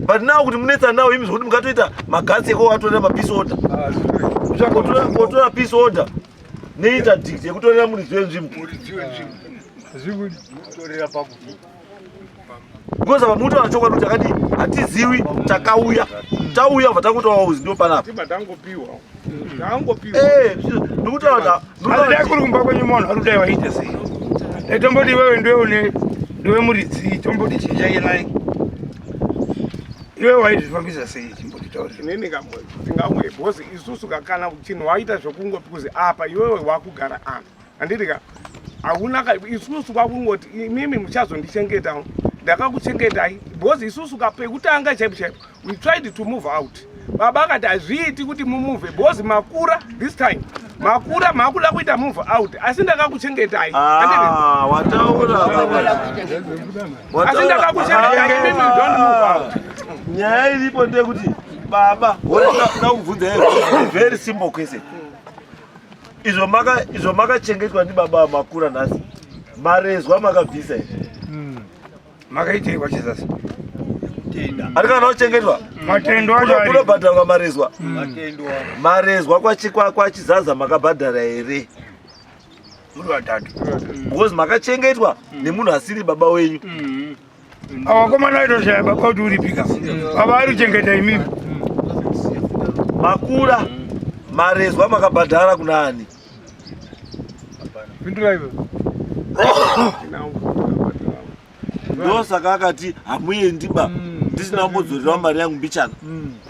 But now kuti munetsa nawo imi zvokuti mukatoita magatsi ekowatorera mapeace order, kotora peace order neinterdict yekutorera muridzi wenzvimbo. Zvibudi. Because apa mutaura chokwadi kuti akadii hatiziwi takauya tauya bva tangotaura ndo panapa. Tibva tangopiwa. Tangopiwa. Eh, ndikutaura kuti dai kuri kumba kwenyu munhu ari kudai waita sei? Dai tomboti iwewe ndiwe une ndiwe muridzi tomboti chinjai like iwewe waizvifambisa sei chimbotitaurira. Inini tingamwe because isusu kana chinhu waita zvekungoti kuzi apa iwewe wakugara apa. Handiti ka hauna ka isusu kwakungoti imimi muchazondichengeta ndakakuchengetai because isusu ka pekutanga chaipo chaipo we tried to move out baba akati hazviiti kuti mumove because makura this time makura makuda kuita move out asi ndakakuchengetai Ah, wataura asi ndakakuchengetai imimi don't move out nyaya iripo ndeyekuti baba ndakubvunza very simple question izvo maka izvo makachengetwa ndibaba makura nhasi marezwa makabvisa here Makaitei kwaChizaza? Ari kana uchengetwa Matendo acho ari. Kunobhadharwa marezwa. Marezwa kwaChizaza makabhadhara here? Muri vatatu. Because makachengetwa nemunhu asiri baba wenyu. Ava vakomana vaitoshaya baba kuti uripika. Baba ari kuchengeta imimi. Makura marezwa makabhadhara kuna ani? Pindura iwe. Ndosaka akati hamuendi ba ndisina kumbodzorerawo mari yangu mbichana.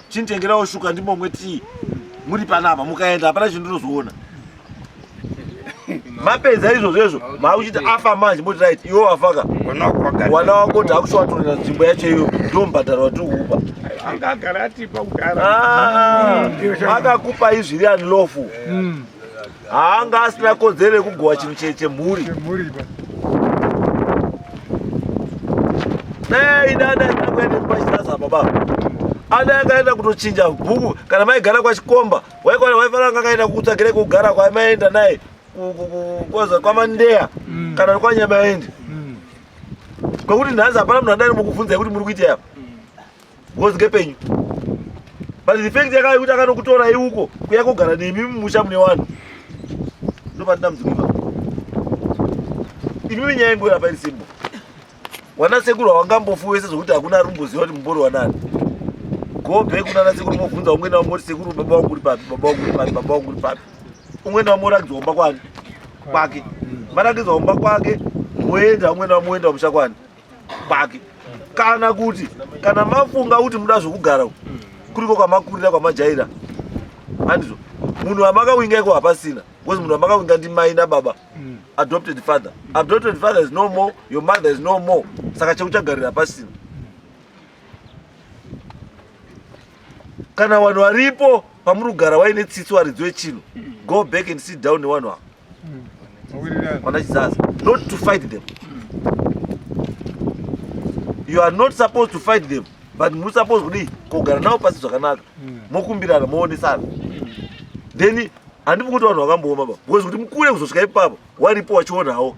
Chinditengerawo shuka ndimomwe tii muri panapa mukaenda hapana chandinozoona. Mapedza izvozvo izvo maakuchiti afa manje moti right iwe wafaka wana wako kuti akushowatorera nzvimbo yacho iyo ndomubhadharo watiri kukupa. Anga agara atipa kudhara. Ah, akakupai zviri unlawful. Haanga asina kodzero yekugowa chinhu chemhuri. Dai dada ndakuenda kupachizaza baba. Ada akaenda kutochinja bhuku kana maigara kwachikomba waikwana waifanira anga akaenda kutsvagira kugara kwaimaenda naye kwaza kwamandeya kana kwanyamaendi. Kwekuti nhasi hapana munhu adai mukubvunzai kuti muri kuita apa. Because ngepenyu. But the fact yakava yekuti akanokutorai uko kuya kogara nemi mumusha mune vanhu. Ndopati dambudziko ipapo. Imimi nyaya ingori apa iri simple. Wana sekuru hawangambofi wese zvekuti hakuna ari kumboziva kuti mumbori wanani. Go back kunana sekuru mobvunza umwe naumwe kuti sekuru baba wangu uri papi, baba wangu uri papi, baba wangu uri papi. Umwe naumwe orakidzwa kumba kwani? Kwake. Marakidzwa kumba kwake, moenda umwe naumwe oenda kumusha kwani? Kwake. Kana kuti kana mafunga kuti muda zvokugara uku, kuriko kwamakurira kwamajaira. Handizvo. Munhu wamakawinga iko hapasina. Because munhu wamakawinga ndimai nababa. Adopted father. Adopted father is no more, your mother is no more. Saka chekuchagarira hapasina. Kana vanhu varipo pamuri kugara waine tsitsi waridzi wechinhu, go back and sit down nevanhu ava. Vana Chizaza. Not to fight them. You are not supposed to fight them, but muri supposed kudii? Kugara navo pasi zvakanaka. Mokumbirana, moonesana. Then handipi kuti vanhu vakambooma ba. Because kuti mukure kuzosvika ipapo, waripo wachionawo.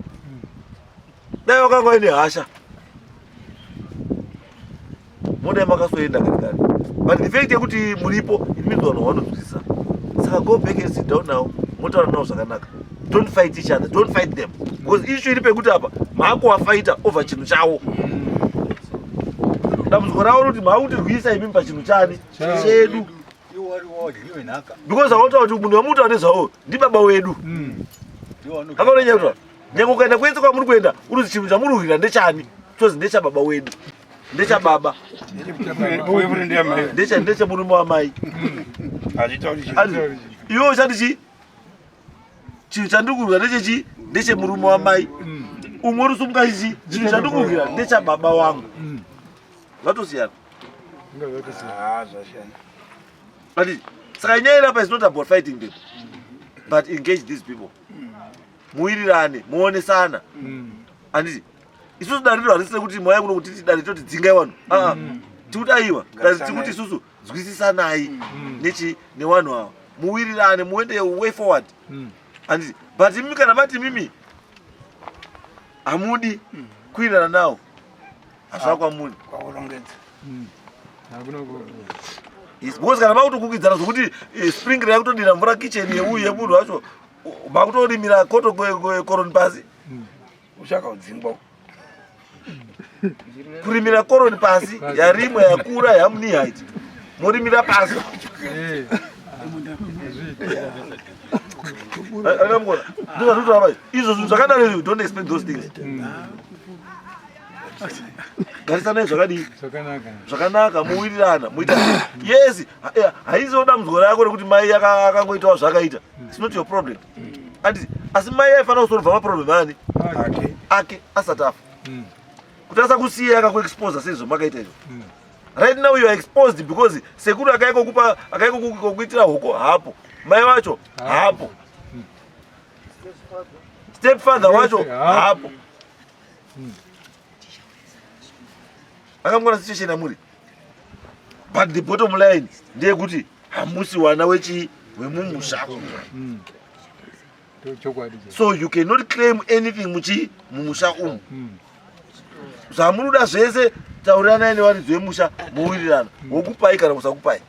Dai wakanga waine hasha. Modai makasoenda kare kare. But the fact yekuti muripo, it means vanhu vanonzwisisa. Saka go back and sit down now, motaura navo zvakanaka. Don't fight each other, don't fight them. Because issue iri pekuti apa, maakuvafighta over chinhu chavo. Dambudziko ravo roti maakutirwisa imimi pachinhu chani? Chedu. Because avautaura kuti munhu wamutaura nezvawo ndibaba wedu. Akaona nyaya kuti nyange ukaenda kwese kwamuri kuenda uri chinhu chamuri kurwira ndechani? Tozi ndechababa wedu. Ndechababa. Ndecha ndechemurume wamai. Iwe uchati chi? Chinhu chandiri kurwira ndechechi? Ndechemurume wamai. Umwe uri sumuka chichi? Chinhu chandiri kurwira ndechababa wangu. Zvatosiyana. But saka nyaya iri apa is not about fighting them, but engage these people. Muwirirane, muonesana. Handiti isusu dare rino harisi rekuti mauya kuno kuti dare toti dzingai vanhu. Ah, tikuti aiwa, dare tikuti isusu nzwisisanai nechi nevanhu ava. Muwirirane, muende way forward. Handiti but imi kana mati mimi hamudi kuwirirana nawo hazva kwamuri. Kwakurongedza. Yes, because kana makutokukidzana zvokuti sprinkler yakutodira mvura kitchen yeuyu yemunhu wacho makutorimira koto koroni pasi. Uchaka udzingwa. Kurimira koroni pasi yarimwa yakura yamunihaiti morimira pasi. Akamukona ndozvatotaura izvo zvinhu zvakadaro izvo, don't expect those things. Garisanai zvakadii? Zvakanaka, muwirirana muita. Yes, haiziwo dambudziko rako rekuti mai akangoitawo zvakaita. It's not your problem. Andi asi mai aifanira kusolva maproblem ani ake asati afa, kuti asakusiya akakuexposa seizvo makaita izvo. Right now you are exposed because sekuru akaikokupa, akaikokuitira hoko hapo, mai wacho hapo, step father wacho hapo. Akamukona situation yamuri, but the bottom line ndeyekuti hamusi wana wechi wemumusha. So you cannot claim anything muchi mumusha umu. Zvamunoda zvese tauriranai nevaridzi vemusha, mowirirana, wokupai kana kusakupai.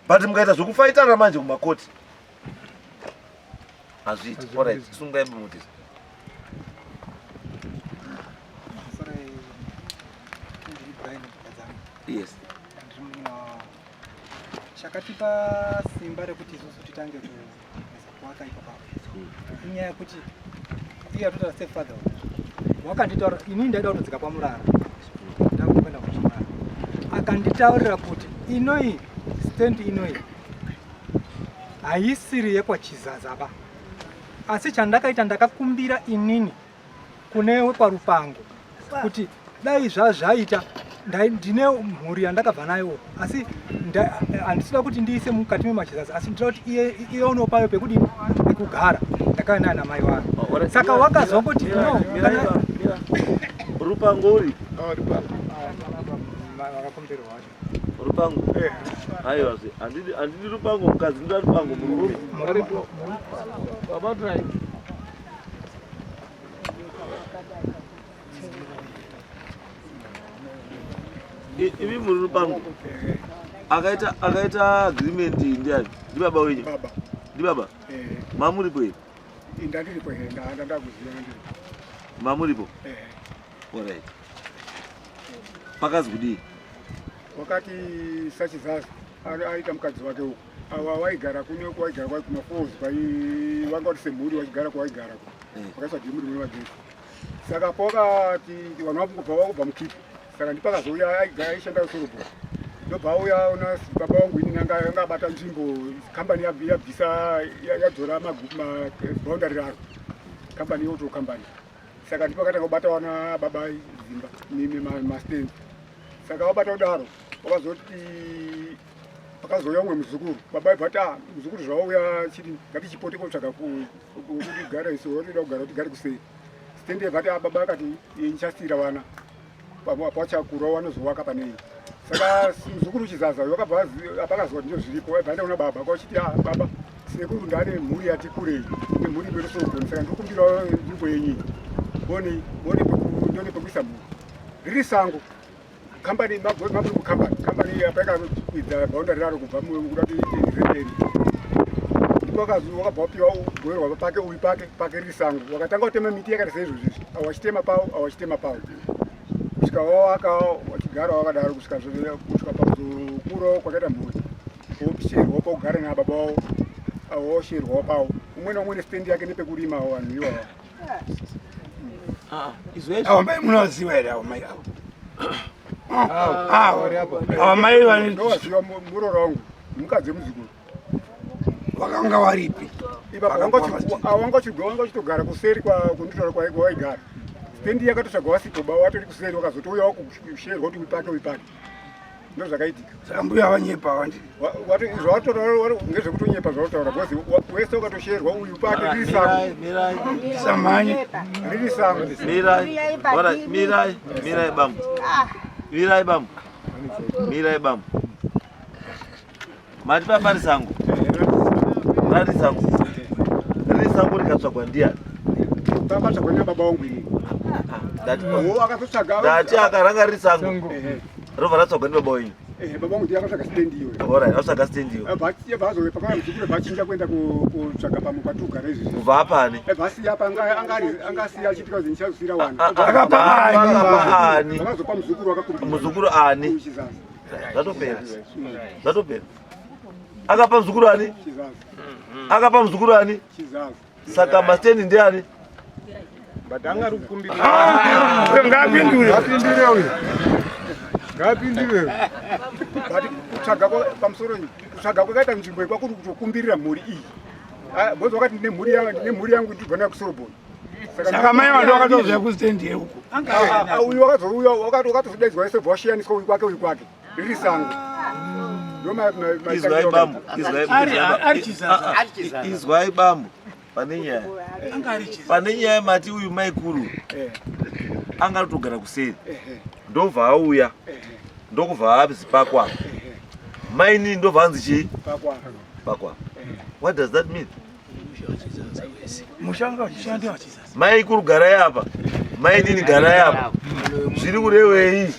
But mukaita zvekufaitana manje kumakoti hazviiti. Alright, sungai mumutisi. Yes. Chakatipa simba rekuti isusu titange kuesa kuwaka ipapapo inyaya yekuti iye atotaura step father wakanditaura, inini ndaida kutodzika pamurara, ndakuenda kuchimurara, akanditaurira kuti inoi stand inoi haisiri yekwaChizaza ba, asi chandakaita ndakakumbira inini kune wekwaRupango kuti dai zvazvaita ndine mhuri yandakabva nayo, asi handisida kuti ndiise mukati memachizaza, asi ndinoda kuti iye ionewo payo pekudini, pekugara. Ndakauya naye namai wayo, saka wakazongoti no. Rupango uri Vakakomberwa wacho. Rupango, aiwazve handidi rupango mukadzi, ndoda rupango murume. Baba drive. Imi muri rupango, akaita agreement ndiani? Ndibaba wenyu? Baba. Ndibaba mamuripo here? Ndandiripo here, ndandakuziva ndiripo. Mamuripo? Alright, pakazi kudii? Wakati saChizaza aita mukadzi wake uko, awa waigara kuno, kwaigara kwai kumafalls, kwai vanga kuti semhuri vachigara kwawaigara ko wakaiswa dhemu rimwe vagezi. Saka pakati vanhu vakungobva vakubva mukipi, saka ndipakazouya aigara aishanda kusorobho, ndobva auya ona baba vangu inini anga abata nzvimbo, kambani yabvisa yadzora maboundary raro, kambani yoto kambani. Saka ndipakatanga kubata wana baba dzimba mastand. Saka wabata kudaro, wakazoti pakazouya umwe muzukuru, baba ibva ati, "Ah, muzukuru zvauya chiri ngatichipote kotsvaga kuti gara isu watoda kugara kuti gare kusei." Stand yebva ati, "Ah," baba akati, "Ndichasiyira vana pachakura vanozovaka panei." Saka muzukuru Chizaza uyu wakabva apakaziva kuti ndizvo zviripo, aibva aenda kuna baba kwachiti, "Ah, baba, sekuru ndane mhuri yati kurei nemhuri imerosorogoni, saka ndikumbirawo nzvimbo yenyu iyi, one one ndone pekuisa mhuri, riri sango." Kambani maburi kukambani, kambani payakakwidza boundary raro kubva kuda kuti riremberi, ndipo wakabva wapiwa goverwa pake uyu pake pake riri sango. Wakatanga kutema miti yakaita seizvozvizvi, awo wachitema pawo, awo wachitema pawo, kusvika wawaka, wachigara wakadaro kusvika pakuzokurawo kwakaita mhuri, wosherwawo pokugara nababa wavo, awo wosherwawo pawo, umwe naumwe nestendi yake nepekurima vanhu iwawa. Ava mai munovaziva here ava mai avo? Ava mai vane Ndowaziva, murora wangu, mukadzi wemuzukuru. Vakanga varipi? Ipapo wanga uchitogara kuseri kunditora kwawaigara. Stendi yakatotsvagwa wasipo ba, watori kuseri, wakazotouya wakusherwa kuti uipake uipake. Ndo zvakaitika. Saka mbuya vanyepa vandi? Zvawatotaura ngezvekutonyepa zvawataura, because wese wakatosherwa uyu pake riri sango. Mirai. Samhanye. Riri sango. Mirai. Alright, mirai, mirai bambo, mirai bambo, mirai bambo. Mati papari sango, rari sango, riri sango rikatsvagwa ndiani? Pakatsvagwa nababa wangu ini. Ndati Wo akazotsvaga. Ndati akaranga riri sango, robva ratsvagwa ndibaba wenyu. Baba vangu ndiye akatsvaga stendi iyoyo. Alright, atsvaga stendi iyoyo. Yabva azouya pakauya muzukuru bva achinja kuenda kutsvaga pamwe patugara izvizvi. Kubva apani? Bva asiya apa anga asiya achitika kuti ndichazosiyira wana. Akapa ani? Akazopa muzukuru wakakumbira. Muzukuru ani? Zvatopera. Zvatopera. Akapa muzukuru ani? Chizaza. Akapa muzukuru ani? Chizaza. Saka mastendi ndiani? But anga ari kukumbirira. Ngapindure. Ngapindure uyu. Ngapindure. But kutsvaga pamusoro kutsvaga kwakaita nzvimbo iyi kwakuri kutokumbirira mhuri iyi. Because wakati ndine mhuri yangu, ndine mhuri yangu ndibva nayo kuSoroboni. Saka mai vanhu vakatozouya kustendi yeuko. Uyu wakazouya wakatozodaidzwa wese bva washiyaniswa uyu kwake uyu kwake. Riri sango. Izwai bambo, izwai bambo. Pane nyaya. Pane nyaya mati uyu maikuru anga atogara kuseri. Ndobva auya. Ndokubva azi pakwa. Maini ndobva anzi chii? Pakwa. Pakwa. What does that mean? Mushanga Maikuru garai apa. Mainini garai apa. Zviri kurevei?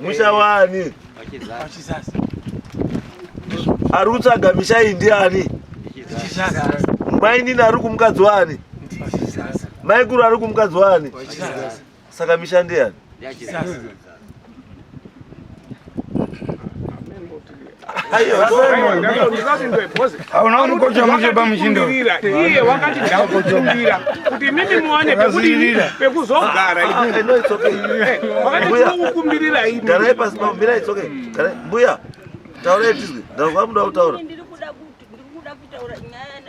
Musha waani? Ari kutsvaga misha iyi ndiani? Mainini ari kumukadzi waani? Maikuru ari kumukadzi waani? Saka misha ndiyani? Hauna kukocha mushe pamushindo. Iye wakati ndakukumbira kuti mimi muwane pekudini pekuzogara. No, it's okay. Wakati tinokukumbirira imi. Garai pasi pambo, mirai, it's okay. Garai. Mbuya, taurai tizwe. Ndazwa muda kutaura. Ndiri kuda kuti ndiri kuda kutaura nyaya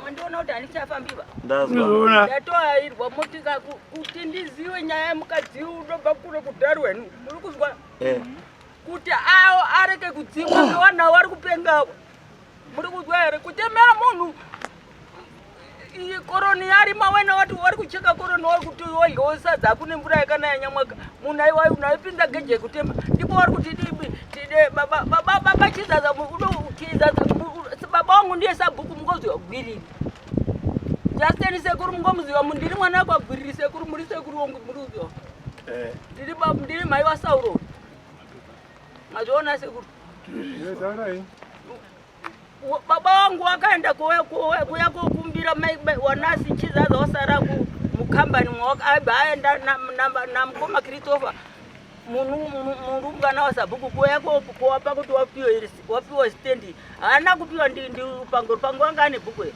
mandiona kuti handichafambiba. Ndazwa. Ndatoairwa motika kuti ndiziwe nyaya yemukadzi unobva kure kuDarwin. Muri kuzwa? Kuti awo areke kudzingwa ngevanhu vari kupenga. Muri kuzwa here? Kutemera munhu iyi koroni yarima wena wati wari kucheka koroni wari kuti wadyawo sadza hakune mvura yakanaya nyamwaka. Munhu aiwa munhu aipinza geje kutema. Ndipo wari kuti tide baba baba baba Chizaza Chizaza baba wangu ndiye sabhuku mungoziwa Gwiriri. Justin sekuru mungomuziwa ndiri mwana wako Gwiriri sekuru muri sekuru wangu muri kuziwa. Ndiri baba ndiri mai wa Sauro. Mazviona sekuru. Baba wangu wakaenda kuya kokumbira wanasi Chizaza wasara mukambani aibva aenda namukoma Christopher murumbwana wasabhuku kuya kowapa kuti wapiwe stendi. Haana kupiwa ndi Rupango. Rupango wanga ane bhuku here?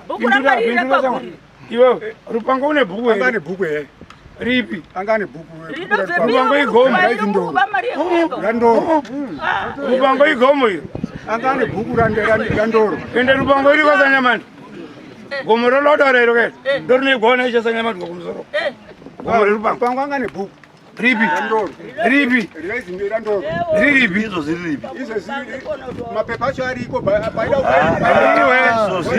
Bhuku ranga riri rekwagwiriri. Iwewe Rupango une bhuku here? Anga ane bhuku here? Ripi? Anga ane bhuku. Rupango igomo. Randoro. Rupango igomo iro. Anga ane bhuku randoro. Ende Rupango iri kwaSanyamani. Gomo rolodaura iro ke. Ndorinoigona ichaSanyamani kumusoro. Gomo reRupango. Rupango anga ane bhuku. Ripi? Randoro. Ripi? Raizi randoro. Riripi? Izvo zviri ripi? Izvo zviri mapepa acho ariko paida Iwe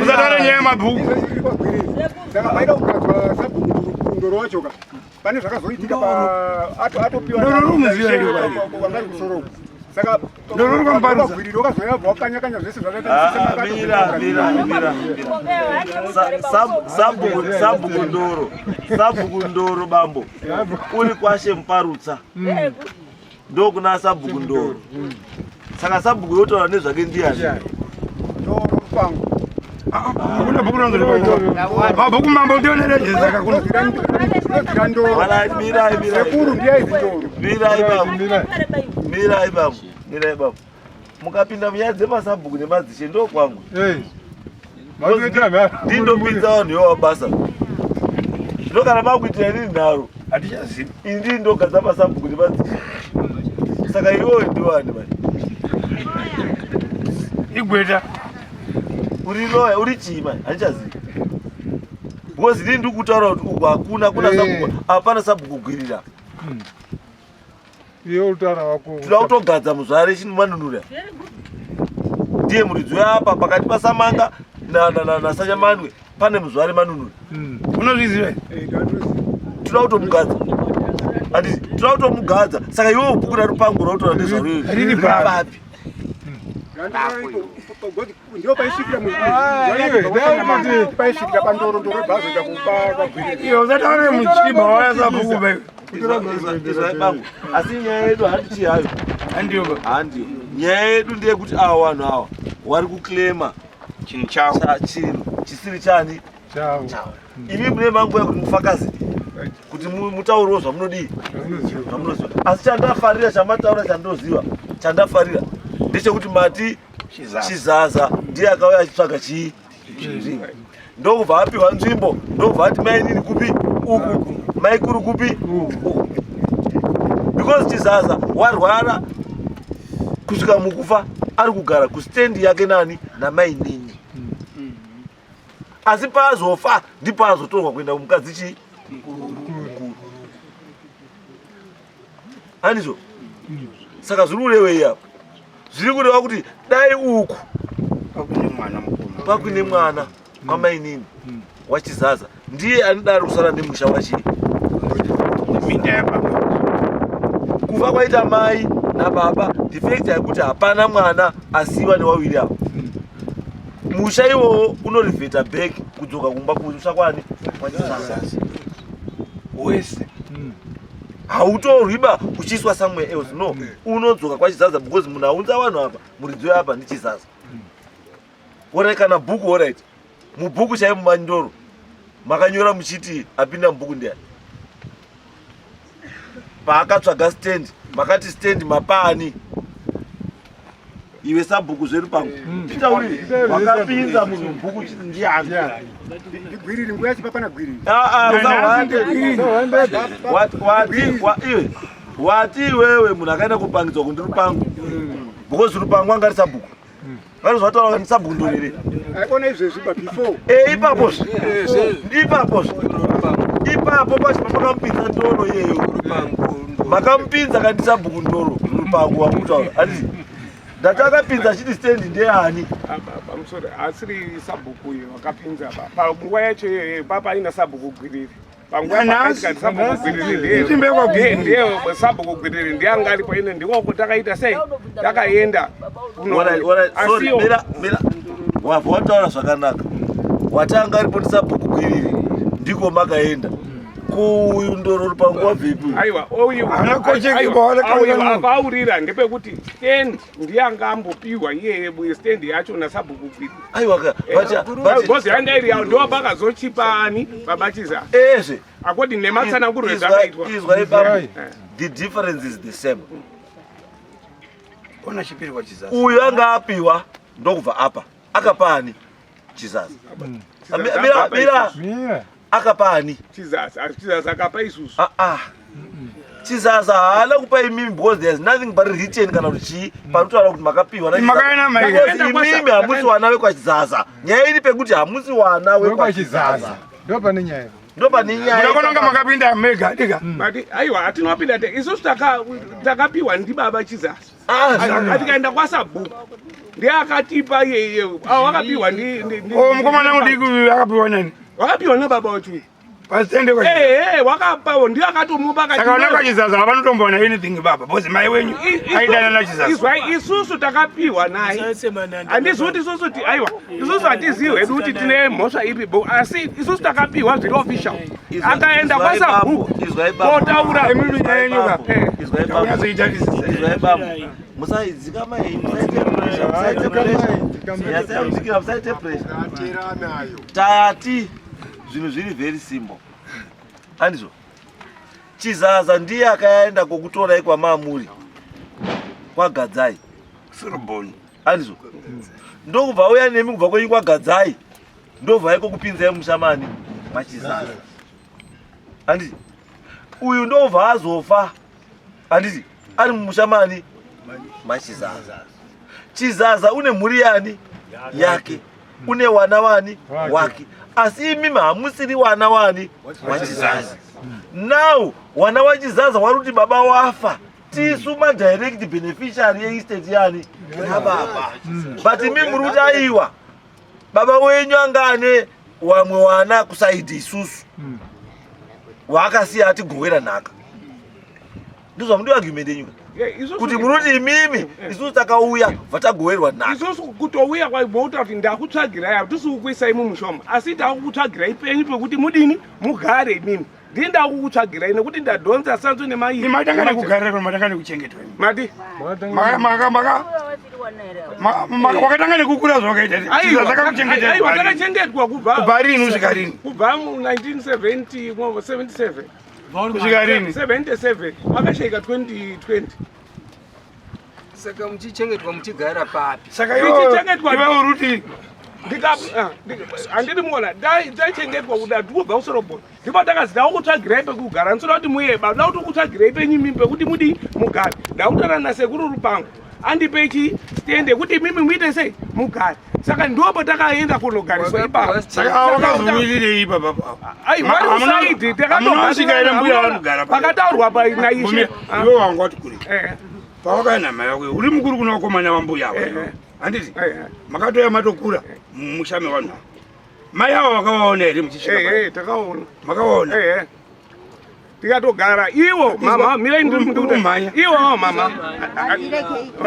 musataura nyaya yemabhuku. Izvo zviri kwagwiriri. Saka paida kugadzwa sabhuku ndoro wacho ka. Pane zvakazoitika pa atopiwa Ndoro rumuziva iro kwari. Wangari kusoro. Saka Ndoro ruri kwaMuparutsa. kwagwiriri wakazoya wakanyakanya zvese zvakaita. Mira, mira, mira. Sabhuku ndoro. Sabhuku ndoro bambo. Uri kwashe Muparutsa. Ndokuna sabhuku ndoro. Saka sabhuku yotaura nezvake ndiyani? Ndoro Rupango. Hakuna bhuku rinonzi Rupango. Mabhuku mambo ndionerejeza kuno. Randoro. Mirai, mirai. Sekuru ndiye aizi ndoro. Mirai bambo. Mirai bambo. Mirai bambo. Mukapinda munyaya dzemasabhuku nemadzishe ndokwangu. Ndindopinza vanhu iwawa basa. Zvino kana makuitira inini nharo. Hatichazivi. Ini ndini ndogadza masabhuku nemadzishe. Saka iwewe ndiwani mani? Igweta. Uri loya, uri chii mani? Handichazivi. Because ndini ndiri kutaura kuti uku hakuna kuna sabhuku, hapana sabhuku gwirira. Iwe utaura wako. Tinoda kutogadza muzvare Manunura. Ndiye muridzi weapa pakati paSamanga naSanyamanwe pane muzvare Manunura. Unozviziva? Tinoda kutomugadza. Handiti tinoda kutomugadza. Saka iwewe bhuku raRupango rautora nezvaro Riri papi? Ndiyo paisvikira paisvikira pandoro ndoro bhazoita kupa kwagwiriri. Iwe usataure muchiba waya sabhuku baiwe. Izwai bangu, asi nyaya yedu handichi hayo. Handiyo. Handiyo. Nyaya yedu ndeyekuti ava vanhu ava vari kuclaima chinhu chavo chinhu chisiri chani chavo. Imi mune manguva yekuti mufakazi kuti mutaurewo zvamunodii zvamunoziva. Asi chandafarira chamataura chandoziva chandafarira ndechekuti mati Chizaza ndiye akauya achitsvaga chii nzvimbo, ndokubva apiwa nzvimbo, ndokubva ati mainini kupi uku, maikuru kupi uku, because Chizaza warwara kusvika mukufa ari kugara kustendi yake nani namainini, asi paazofa ndipo azotorwa kuenda kumukadzi chii mukuru. Handizvo? Saka zviri kurevei apa? Zviri kureva kuti dai uku pakuine mwana kwamainini waChizaza ndiye anodaro kusara nemusha wachii minda yababa. Kufa kwaita mai nababa, the fact yekuti hapana mwana asiwa newawiri ava, musha iwowo unorivheta back kudzoka kumba kumusha kwani kwaChizaza wese. Hautorwiba uchiiswa somewhere else, no, unodzoka kwaChizaza because munhu aunza vanhu apa muridzi weapa ndiChizaza. Orai kana bhuku, alright, mubhuku chaivo mumandoro makanyora muchiti apinda mubhuku ndiani paakatsvaga stand, makati stand mapaani? Iwe sabhuku zvedu pangu titaurire, wakapinza munhu mubhuku chiti ndiani? Ndigwiriri, nguva yacho papana gwiriri. Ah, ah, usahwande. Iwe wati iwewe munhu akaenda kupangidzwa kundi Rupango because Rupango anga ari sabhuku, vanozvataura kuti sabhuku ndorere. Aikona izvezvi ba before. E, ipapozve, ipapozve, ipapo pacho pamakamupinza ndoro iyeyo, makamupinza kandi sabhuku ndoro Rupango wakutaura handiti? Ndati akapinza achiti stand ndeyani? Pamusoro asiri sabhuku uyo wakapinza ba panguva yacho iyoyo papa aina sabhuku Gwiriri panguva pakaitika sabhuku Gwiriri ndiye sabhuku Gwiriri ndiye anga aripo ine ndikoko takaita sei takaenda. Alright, alright, sorry, Asiyo. mira, mira. Wabva wataura zvakanaka. Watanga aripo ndisabhuku Gwiriri, ndiko makaenda. Kuuyu ndoro Rupango wabvepi? Aiwa, uyu Haana kocheki, aiwa, ba, wala uyu kauna. apaurira ndepekuti stand ndiye anga ambopiwa iyeye stand yacho nasabhuku Gwiriri. Aiwa ka, but Because yanga iri yawo ndo pakazochipani baba Chiza ezve according nematsananguro ezvakaitwa. Izwa ipapo. The difference is the same. Ona chipiri kwaChizaza. Uyu anga apiwa ndokubva apa. Akapani? Chizaza. Mira, mira. Mira. Akapani? Chizaza, Chizaza akapa isusu. Ah ah. Chizaza haana kupa imimi because there's nothing but written kana kuti chii panotaura kuti makapiwa na Chizaza. Makaenda mai- Because imimi hamusi wana wekwaChizaza. Nyaya iri pekuti hamusi wana wekwaChizaza. WekwaChizaza. Ndo pane nyaya. Ndo pane nyaya. Munakononga makapinda mega diga. But aiwa, hatinopinda te isusu takapiwa ndibaba Chizaza. Ah, Tikaenda kwasabhuku ndiye akatipa iyeye awo wakapiwa Oh, mukomana mudiki uyu akapiwa nani? Wakapiwa nababa wacho. Pasitende kwaChizaza. Ehe, wakapawo ndiye akatomupa akati Saka vana kwaChizaza havanotomboona anything baba because mai wenyu aidana naChizaza. Izwai, isusu takapiwa naye, handizi kuti isusu aiwa, isusu hatizivi hedu kuti tine mhosva ipi bo, asi isusu takapiwa zviri official, akaenda kwasabhuku Izwai baba. kotaura. Imimi nyaya yenyu ka. Izwai baba. Unyazoita izvi. Izwai baba. Musaidzikama henyu, musaite pressure, musaite pressure. Nyasaidzikira, musaite pressure. Tati zvinhu zviri very simple. Handizvo? Chizaza ndiye akaenda kokutorai kwamamuri kwaGadzai. Soroboni. Handizvo? Ndokubva auya nemi kubva kwenyu kwaGadzai, ndobva iko kupinzai mushamani maChizaza. Handiti? Uyu ndobva azofa, handiti? Ari mumushamani maChizaza. Chizaza une mhuri yani yake, une wana wani wake, asi imimi hamusiri wana wani waChizaza. Now wana waChizaza wari kuti baba wafa, tisu madirect beneficiary yeestate yani yababa, but imi muri kuti aiwa, baba wenyu anga ane wamwe wana kusaidi isusu waakasiya atigowera nhaka. Ndizvo argument yenyu kuti muri kuti imimi isusu takauya bva tagowerwa nhaka. Isusu kutouya kwaimouta kuti ndakutsvagirai, hatisi kukuisai mumushoma, asi takukutsvagirai penyu pekuti mudini mugare imimi. Ndini ndakukutsvagirai nekuti ndadhonza sanzu nemairi. Matanga nekugarira kana matanga nekuchengetwa? Mati? Wakatanga nekukura zvawakaita. Aiwa, takachengetwa kubva kubva rini kusvika rini? Kubva mu 1970 77. Kusvika rini? 77. Akashaika 2020. Saka muchichengetwa muchigara papi? Saka iwe uri kuti handidi muona taichengetwa kuda ndikubva kusorobhoni ndipo takazi ndakukutsvagirai pekugara ndinoda kuti muye ba ndoda kuti ukutsvagirai penyu mimi pekuti mudii mugare ndakutaura nasekuru Rupango andipe chi stand yekuti mimi muite sei mugare saka ndipo takaenda kunogariswa ipapo. Saka wakazowirirei ipapa? Aiwa, vari kusaidi takatosvika ere mbuya vanogara pakataurwa pa naishe. Iwe wanga wati kure pawakaya namai vako, uri mukuru kuna vakomana vambuya ava, handiti? Makatoya matokura mumusha mevanhu ava. Mai ava vakavaona here muchisvika? Takaona. Makaona? Tikatogara iwo mama, mirai, Ndiri iwo mama.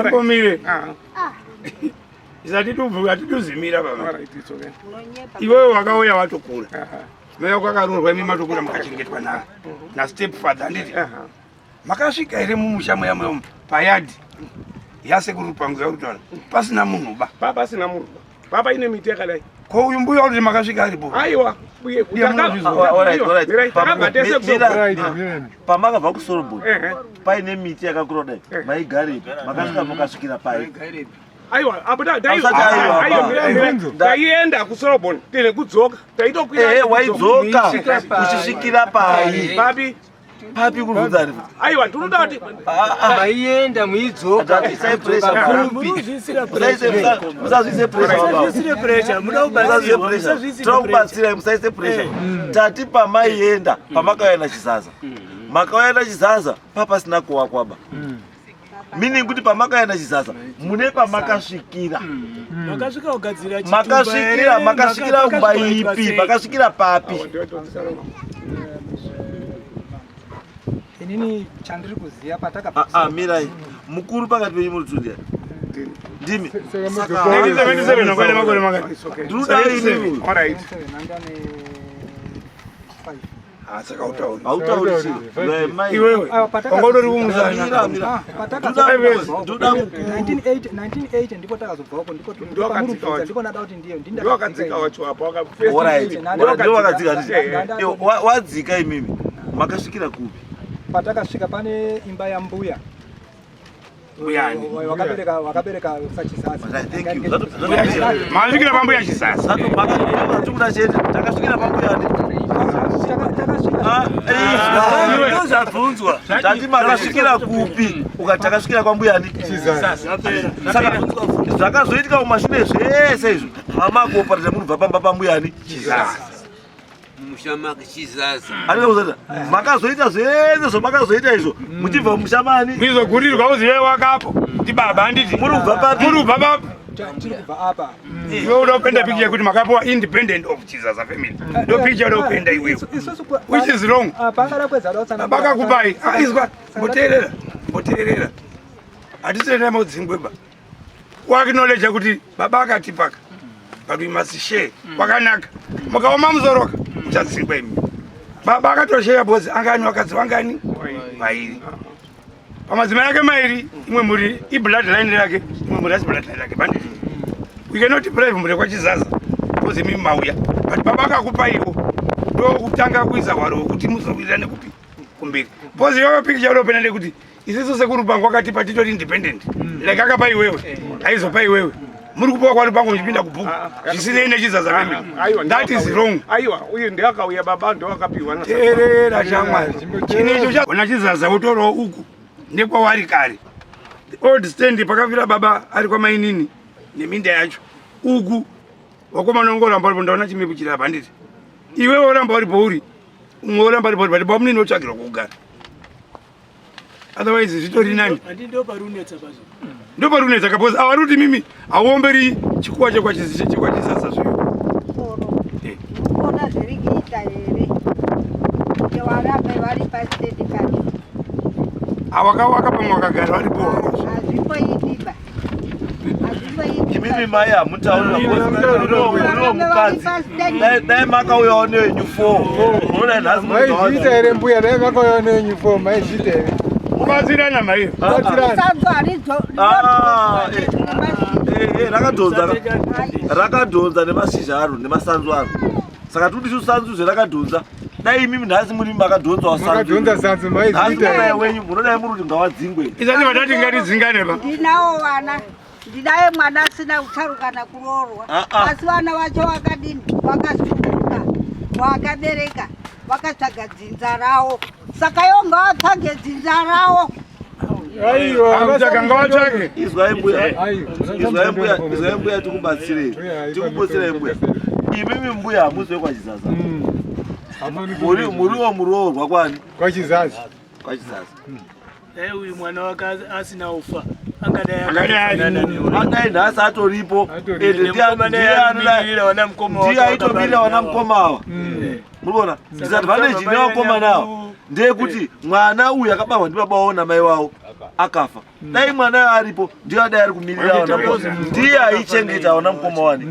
Imbomire, hatituzimira baba. Iwewe wakauya watokura, mai vako akaroorwa, imi matokura mukachengetwa na step father, handiti? Makasvika here mumusha muya muya payadhi yasekuru Pangu yakutaura pasina munhu ba? Pasina munhu papa, ine miti yakadai. Ko uyu mbuya kuti makasvika aripo? Aiwa. Takabva tese. Pamakabva kusorobhoni paine miti yakakura kudai, maigarepi? Makasvika mukasvikira pai? Aiwa, apo taienda kusorobhoni tine kudzoka, taitokwira. Ehe, waidzoka uchisvikira pai? Papi? Papi kurubvunza ari? Aiwa, tinoda kuti Maienda muidzoka. Isai pressure. Musazviise pressure. Tinokubatsirai, musaise pressure. Tati pamaienda, pamakauya naChizaza, makauya naChizaza papasina kuwakwaba, meaning kuti pamakauya naChizaza mune pamakasvikira. Makasvika kugadzira. Makasvikira, makasvikira kumba ipi? Makasvikira papi? Inini chandiri kuziva patakabva Ah, mirai, mukuru pakati penyu muri tundia ndimi. 1977 wakane makore makati? Ndinoda inini. Ah, saka utauri. Hautauri chiro. Iwewe wanga utori kumusana. Mira, mira. Ndoda mukuru. 1980 ndipo takazobva uko, ndiko Ndowakadzika wacho. ndiko ndada kuti ndiyo. Ndowakadzika wacho apo. Alright. Ndo wakadzika nditi. Iwe, wadzika imimi makasvikira kupi? Patakasvika pane imba yambuya. Mbuyani? Wakabereka saChizaza. Thank you. Makasvikira pambuya Chizaza? Tikuda chete takasvikira pambuyani. Zvabvunzwa. Tati makasvikira kupi? Ukati takasvikira kwambuyani. Saka zvakazoitika mumashure zvese izvo, mamakuoparata muri kubva pamba pambuyani. Mumusha make Chizaza. Andina kuzata makazoita zvese zvamakazoita izvo muchibva mumusha mani? Muizogurirwa uzive wakapo ndibaba, handiti? Muri kubva papi? Muri kubva papi? Tiri kubva apa. Iwe uda kupenda picture yekuti makapiwa independent of Chizaza family, ndo picture uda kupenda iwewe, which is wrong. Pangada kwedza da kutsanangura. Bakakupai. Izwa, mboteerera, mboteerera, hatisirena maudzingweba waaknowledge kuti baba akatipaka, but we must share. Kwakanaka mukaoma musoroka muchadzingwa imi. Baba akatosheya because angani vakadzi vangani? Vairi. Pamadzimai ake mairi, imwe mhuri ibloodline yake, imwe mhuri asi bloodline yake banditi. We cannot deprive mhuri yekwaChizaza because imi mauya, but baba akakupaiwo ndokutanga kuisa hwaro hwekuti muzowirirane kupi kumberi, because iwewe picture unopenda ndekuti isisu sekuru Pangu akatipa titori independent, like akapa iwewe, aizopa iwewe. Muri kupiwa kwaRupango muchipinda kubhuku zvisinei neChizaza family. That is wrong. Aiwa, uyu ndiakauya baba ndoakapiwa. Teerera shamwari, chinicho chaona Chizaza utorawo uku nekwawari kare, the old stand pakafira baba ari kwamainini neminda yacho uku. Wakomana ungoramba uripo, ndaona chimepu chiri apa, handiti? Iwe woramba uripo, uri umwe woramba uripo, but bamunini wotsvagirwa kwokugara, otherwise zvitori nani. Handi ndo pari unetsa pacho? Ndo pari unetsa kapozi avari kuti mimi hauomberi chikuwa chekwaChizaza zviyo. Kuona zviri kuita here kuti varambe vari pastendi pacho? Awakawaka pamwe wakagara varipo. Hazvimboitiba, hazvimboiti. Imimi mai hamutauri muriwo mukadzi. Dai makauyawo newenyu 4. Munoda nhasi maizviita here mbuya dai makauyawo newenyu 4 maizviita here? Kubatsirana mai. Sanzu haridzo Ah, rakadhonza rakadhonza nemashizha aro nemasanzu aro. Saka tiri kuti isu sanzu zverakadhonza. Dai imimi nhasi muri makadhonzawo sanzu. Makadhonza sanzu maizviita here? wenyu munodai muri kuti ngawadzingwe. Isati vatati ngatidzingane pa. Ndinawo vana. Ndinaye mwana asina kutsarukana kuroorwa. Ah, ah. Asi vana vacho vakadini? Vakasununguka. Vakabereka. Vakatsvaga dzinza rawo. Saka iwo ngavatsvage dzinza rawo. Aiwa, ngavatsvage. Izwai mbuya. Izwai mbuya, izwai mbuya tikubatsirei. Tikubatsirei mbuya. Imimi mbuya hamuzi wekwachizaza. Muri muriwo muroorwa kwani? Kwachizaza. Kwachizaza. Dai uyu mwana wake asina ufa angadai Angadai nhasi atoripo. Ende ndiye Mukomana anomirira vana mukoma wake ndiye aitomirira vana wakabarwa. mukoma ava. Muri kuona? Disadvantage ine vakomana ava ndeyekuti mwana uyu akabarwa ndibaba wavo namai wavo akafa. Dai mwana uyu aripo ndiye adai ari kumirira vana mukoma. Ndiye aichengeta vana mukoma wani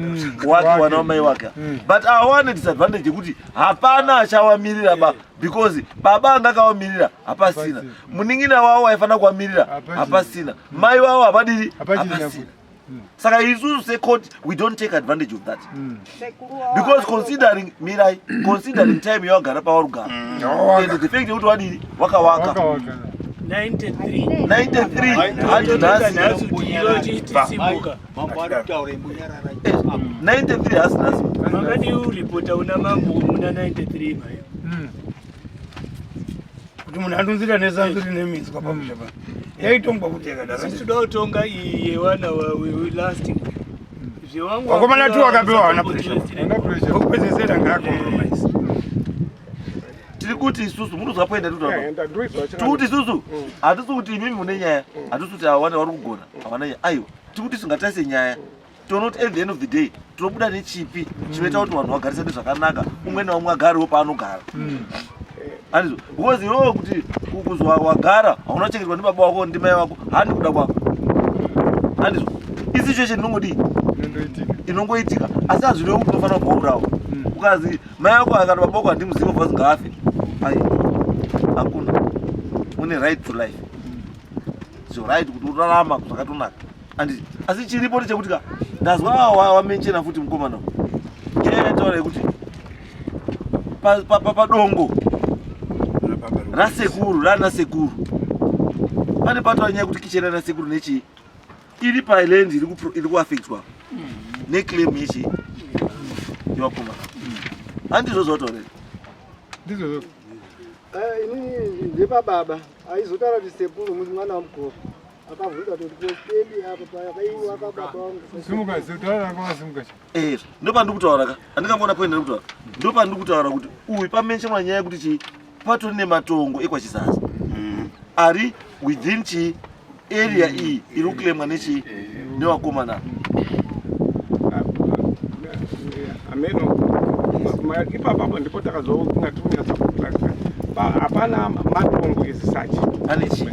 wake wana wamai wake. But awane disadvantage yekuti hapana achawamirira ba because baba anga akawamirira hapasina. Munin'ina wavo aifanira kuwamirira hapasina. Mai wavo hapadiri hapasina. Saka isusu secourt we don't take advantage of that. Because considering mirai considering time yawagara pawarugara and the fact yekuti wadini wakawaka 93 93 handi nhasi chitisimuka 93 hasi nhasi makadii uripota una mambo muna 93 mayo Kuti munhu andonzira nesanzu rine minzwa pamusha pa. Yaitongwa kuti yakadaro. Sisi toda kutonga iyi yevana last zvewangu Vakomana tu vakapiwa havana pressure. Vokupedzesera ngaakompromise. Tiri kuti isusu munozwa poenda tiri Eh, kutaura. Tiri kuti isusu hatisi kuti imimi mune nyaya, hatisi kuti hawana vari kugona, havana nyaya. Aiwa, tiri kuti isu ngataise nyaya. Toona kuti at the end of the day tinobuda nechipi chinoita kuti vanhu vagarisane zvakanaka, umwe naumwe agarewo paanogara. Handizvo, because iwewe kuti kuzwa wagara hauna kuchengetwa ndibaba wako ndimai wako, handi kuda kwako. Handizvo, isituation inongodii? Inongoitika. Asi hazvirevi kuti unofanira kubva waurawa. Ukazi mai ako akati baba wako handimuzivi obva ngaafe. Ai, hakuna. Une right to life. It's your right kuti urarama zvakatonaka. Handiti, asi chiripo ndechekuti ka ndazwa wamenchena futi mukomana. Nyaya yataura yekuti padongo rasekuru rana sekuru pane pataura nyaya yekuti kicheni rana sekuru nechii iri paland iri kuafektwa neclaim yechii yevakomana. Handizvo zvataura here? Ndizvozvo. Inini ndepababa aizotaura kuti sekuru mwana wamukuru akabvunza kuti postendi apa pakaiwaka baba wangu. Simuka, taura rako wasimuka. Eh, ndopandiri kutaura ka handingamboona point ndiri kutaura ndopandiri kutaura kuti uyu pamenshemwa nyaya yekuti chii patori nematongo ekwachizaza ari within chii area iyi iri kuclaimwa nechii nevakomana. Ameno ipapapo ndipo takazokunga tikunyatsa kuclarify. Hapana matongo as such. Pane chii?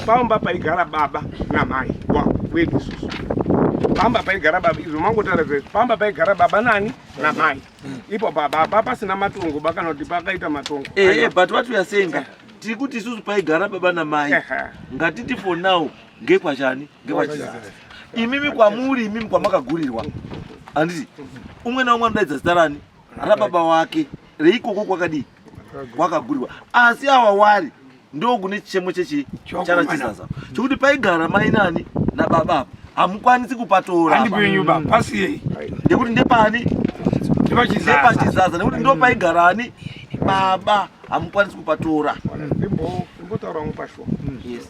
Pamba paigara baba namai wedu isusu. Pamba paigara baba, izvo mangotaura zvezvo, pamba paigara baba nani namai. Ipo baba pasina matongo ba kana kuti pakaita matongo. But what we are saying ka tiri kuti isusu paigara baba namai ngatiti for now ngekwachani ngekwachizaza. Imimi kwamuri imimi kwamakagurirwa handiti umwe naumwe anodaidza zita rani rababa wake reikoko kwakadii kwakagurirwa asi awa wari ndokune chichemo chechi chana chizaza chekuti paigara mai nani nababa apa hamukwanisi kupatora Handi penyu ba, pasiyei. Nekuti ndepani? Ndepachizaza. Ndepachizaza nekuti ndo paigara ani baba hamukwanisi kupatora. Ndimbotaura mupashuwa. Yes.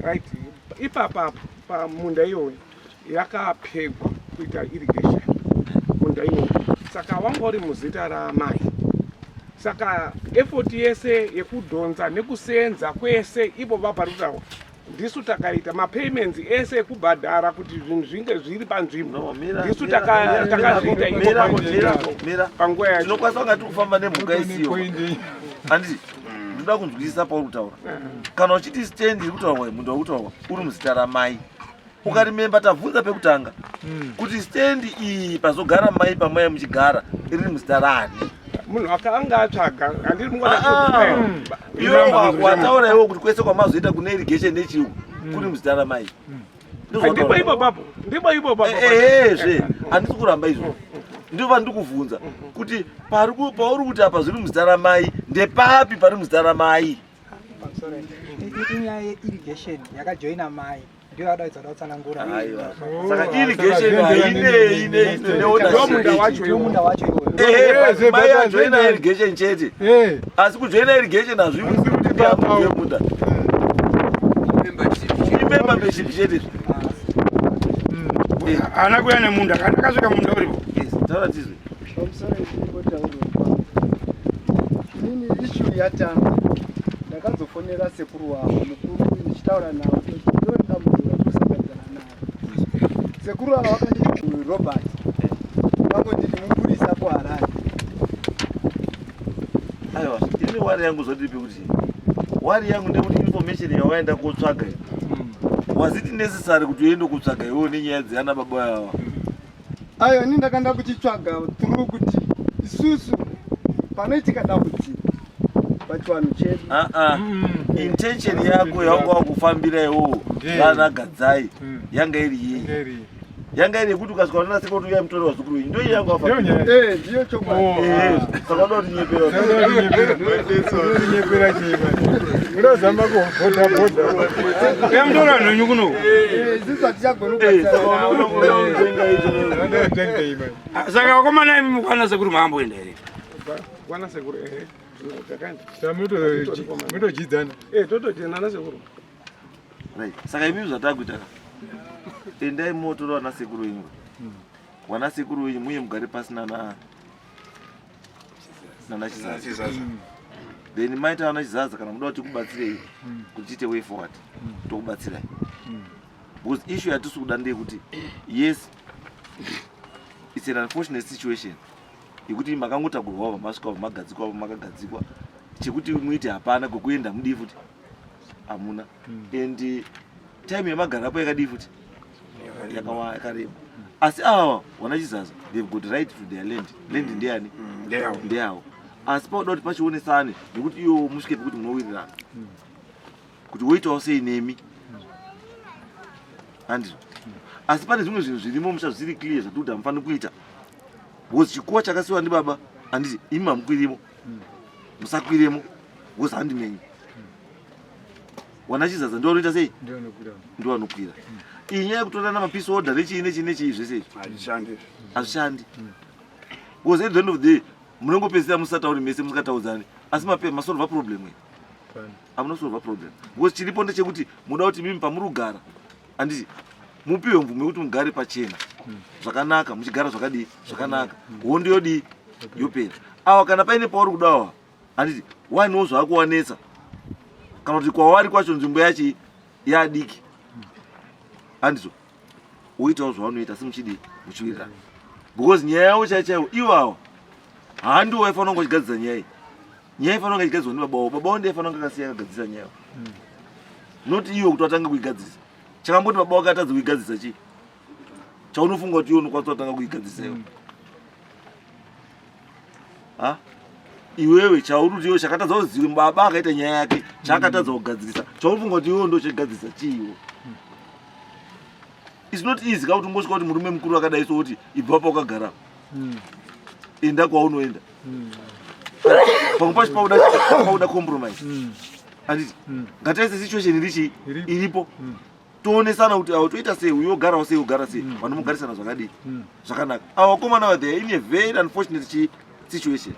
Right. Ipapa pamunda iyoyo yakapegwa kuita irrigation munda iwoyo, saka wanga uri muzita ramai. Saka effort yese yekudhonza nekusenza kwese ivo vabharutawo ndisu takaita mapayments ese ekubhadhara kuti zvinhu zvinge zviri panzvimbo, ndisu takazviita ivo panguva yacho. Tinokwanisa kunga tiri kufamba nemhuka isiyo, handiti? Ndinoda kunzwisisa pauri kutaura. Kana uchiti stand iri kutaurwa, munda uri kutaurwa uri muzita ramai. Ukarimemba tabvunza pekutanga kuti stand iyi pazogara mai pamai muchigara iri muzita rani? Munhu akanga atsvaga handiri mungona. Ah, iwe wataura iwe kuti kwese kwamazoita kune irrigation nechiuku kuri muzita ramai. Ndipo ipo papo, ndipo ipo papo. Ehezve, handisi kuramba izvo, ndipo pandiri kuvhunza kuti pauri kuti apa zviri muzita ramai, ndepapi pari muzita ramai? Pamusoro, inyaya yeirrigation yakajoina mai, ndiyo yadaidza da kutsanangura. Aiwa. Saka irrigation hainei Ndomunda wacho iwo. Munda wacho iwoyo. Ehe, mai ajoina irrigation chete, asi kujoina irrigation hazviuzi kuti ndiamunda, imembership chete. Haana kuya nemunda, kana akasvika munda uripo. Taura tizwe. Pamusoro ndingotaura inini, issue yatanga ndakazofonera sekuru wavo mukuru ndichitaura navo kuti ndo dambudziko ratikusanganidzana naro. Sekuru ava vakanditi, Robert, vangonditi mupurisa kuHarare. Aiwa, ini worry yangu zvodipi kuti worry yangu ndekuti information yawaenda kotsvaga iyi, was it necessary kuti uende kutsvaga iwewo nenyaya dzeyana baba ava? Ayo, ini ndakanda kuchitsvaga through kuti isusu panoitika dambudziko pachivanhu chedu. Ah, ah. Intention yako yawanga wakufambira iwowo vana Gadzai yanga iri yei? Yanga iri yekuti ukasvika unoona sekuti uyai mutore wazukuru wenyu, ndo yanga wafambira? Eh, ndiyo chokwadi. Eh, saka unoda kuti nyepera? Nyepera chii? Unozama kubhodha bhodha. Uya mutora vanhu venyu kuno. Eh, isusu hatichagoni kubatsirana. Saka vakomana imi mukwana sekuru maamboenda here? Kwana sekuru, ehe, takaenda. Mutojidzana. Eh, totojenana sekuru. Right. Saka imi zvatakuita ka, endai motora vana sekuru wenyu, vana sekuru wenyu muye mugare pasi nana Chizaza. Then maita vana Chizaza, kana muda kuti tikubatsirei kuti tiite way forward, tokubatsirai, because issue yatisi kuda ndeyekuti, yes, it's an unfortunate situation yekuti makangotagurwawo pamasvika pamakagadzikwa, pamakagadzikwa chekuti muite hapana kwekuenda, mudii futi hamuna, and time yamagarapo yakadii futi, yakareba. Asi ava wana Chizaza, they've got right to their land. Land ndeyani? Ndeyavo. Ndeyavo. Asi pauda kuti pachionesane nekuti iwo musvike pekuti munowirirana kuti woitawo sei nemi, handizvo? Asi pane zvimwe zvinhu zvirimo musha zvisiri clear zvati kuti hamufaniri kuita, because chikuwa chakasiwa ndibaba, handiti? Imi hamukwirimo, musakwiremo, because handi menyu. Wana Chizaza ndo vanoita sei? Ndo vanokwira. Iyi nyaya yekutorana mapeace order nechii nechii nechii, zvese izvi Hazvishandi. hazvishandi, because at the end of the day munongopedzisira musatauri mese, musikataudzani, asi masolva problem iyi? Hamunosolva problem, because chiripo ndechekuti muda kuti mimi pamuri kugara, handiti, mupiwe mvumo yekuti mugare pachena zvakanaka, muchigara zvakadii, zvakanaka, hondo yodii, yopera. Awa kana paine pauri kudawa, handiti, wainewo zvaakuwanetsa, kana kuti kwawari kwacho nzvimbo yachi yadiki, handizvo? Woitawo zvavanoita, asi muchidii, muchiwirirana, because nyaya yavo chaiyo chaivo ivo ava handiwo vaifanira kunge vachigadzisa nyaya iyi. Nyaya ifanira kunge ichigadzirwa ndibaba wavo. Baba wavo ndiye aifanira kunge akasiya akagadzisa nyaya yavo, not iwe kuti watange kuigadzisa. Chakamboti baba wake atadze kuigadzisa chii chaunofunga kuti iwe unokwanisa kutanga kuigadzisa iwe? Ha, iwewe chauri kuti iwe chakatadza kuziva baba akaita nyaya yake, chaakatadza kugadzirisa, chaunofunga kuti iwewe ndo chegadzirisa chiiwo? It's not easy kakuti ungosvika kuti murume mukuru akadai so kuti ibva pa wakagara, enda kwaunoenda. Pamwe pacho pauda compromise, handiti? Ngataise situation iri chii iripo, toonesana kuti awo toita sei, uyo ogarawo sei, ogara sei, vanomugarisana zvakadii, zvakanaka. Ava vakomana va, they are in a very unfortunate chi situation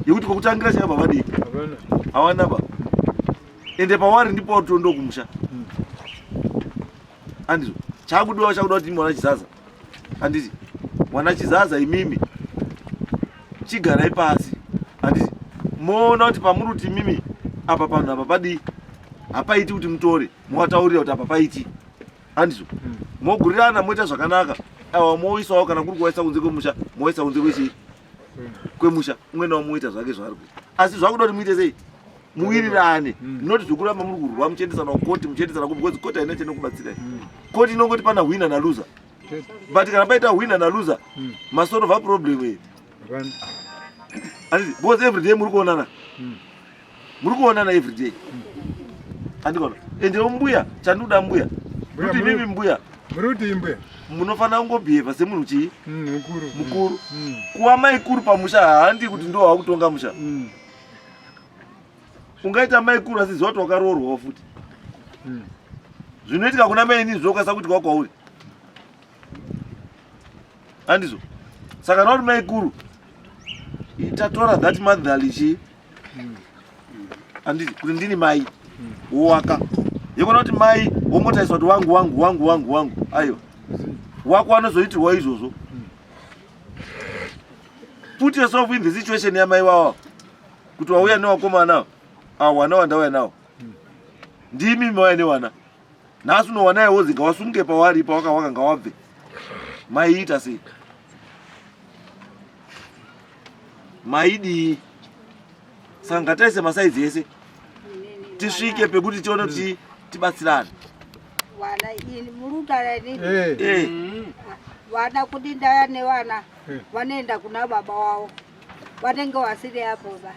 yekuti kwekutangira chakabva vadii hawana ba, ende pawari ndipo tondo kumusha, handizvo? Chakudiwa, chakuda kuti mwana Chizaza, handiti, mwana Chizaza, imimi chigarai pasi, handiti? Moona kuti pamuri kuti imimi apa panhu apa padii, hapaiti kuti mutore, mukataurira kuti apa paiti, handizvo? Mogurirana, moita zvakanaka. Awa moisawo, kana kuri kuwaisa kunze kwemusha, moisa kunze kwechi kwemusha, umwe nawo moita zvake zvaari kuita. Asi zvakuda kuti muite sei? Muwirirane. Not zvekuramba muri kurwa muchiendesana kukoti muchiendesana ku because koti haina chinokubatsirai. Koti inongoti pana winner na loser. But kana paita winner na loser, masolva problem iyi. Handiti because every day muri kuonana. Muri kuonana every day. Andikona. Ende mbuya, chanduda mbuya. Kuti mimi mbuya. Muri kuti mbuya. Munofanira kungobhehevha semunhu chii? Mukuru. Mukuru. Kuva maikuru pamusha handi kuti ndo wakutonga musha. Ungaita maikuru asi ziva kuti wakaroorwawo futi. Zvinoitika kuna mai inini zvinokwanisa kuitika kwauri. Handizvo. Saka kana uri maikuru itatora that motherly chii? Handiti kuti ndini mai wowaka. Yekona kuti mai wongotariswa kuti wangu wangu wangu wangu wangu. Aiwa. Wako anozoitirwa izvozvo. Put yourself in the situation yamai wawa kuti wauya newakomana awa wana wandauya nawo ndimi mauya newana nhasi unowana iwozi ngawasunge pawari pawakawaka ngawabve maiita sei maidii saka ngataise masaizi ese tisvike pekuti tione kuti tibatsirane Vana ini murutara inini. Eh. Eh. Vana kuti ndaya nevana vanoenda kuna baba wavo. Vanenge vasiri apo ba.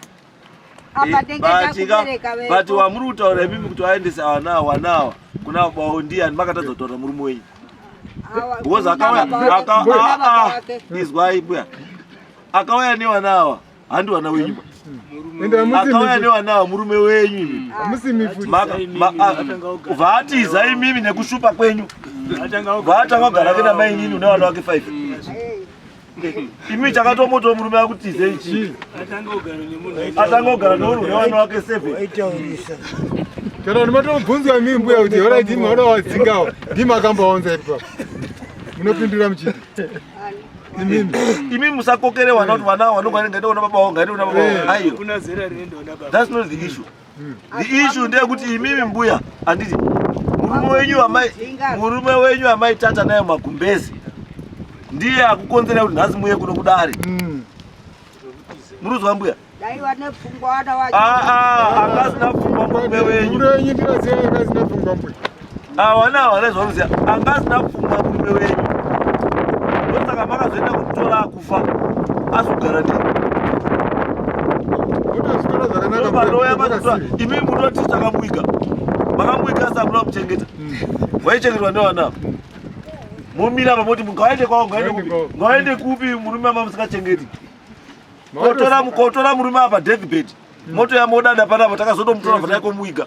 Apa ndenge ndakubereka but vepo. wamuri kutaura imimi kuti waendesa vana awa vana awa kuna baba wavo ndiyani makatadza kutaura murume wenyu Awa, because kuna akauya baba wake, kuna baba wake. izwai mbuya akauya nevana awa handi vana wenyu ba Ende hamusi akauya mifu- nevana awa murume wenyu imi hamusi mifuti. Vatiza imimi nekushupa kwenyu vatanga kugara ke namainini une vana vake 5 imi chakatomoto murume akutize ichi Atanga kugara nemunhu atanga kugara nemunhu une vana vake 7 Kana ndimatomubvunzwa imi mbuya kuti horaiti imi vada wadzingawo ndimi akamboaunza ipapo. Munopindura muchiti. Imimi. imi musakokere vana kuti vana vanonga ngaende kuna baba wavo ngaende kuna baba wavo aiyo Kuna zera rinoenda kuna baba. that's not the issue the issue ndeyekuti imimi mbuya handiti murume wenyu amai murume wenyu amai tata naye magumbezi ndiye akukonzera kuti nhasi muye kuno kudare muruzwa mbuya Dai vane pfungwa vana vacho. aa angasina pfungwa murume wenyu Murume wenyu ndinoziva akasina pfungwa mbuya. awana hawana zvaunoziva angasina pfungwa murume wenyu ndosaka makazoenda kumutora akufa asi kugara ndini Motozvitora zvakanaka. ndopanouya mazotora imi munoti takamuiga makamuiga asi hamuna kumuchengeta waichengetwa nevana ava momira apa moti ngawaende kwavo ngawaende kupi ngawaende kupi murume ama musingachengeti kotora murume apa deathbed moto yamodada panapa takazotomutora bva taikomuiga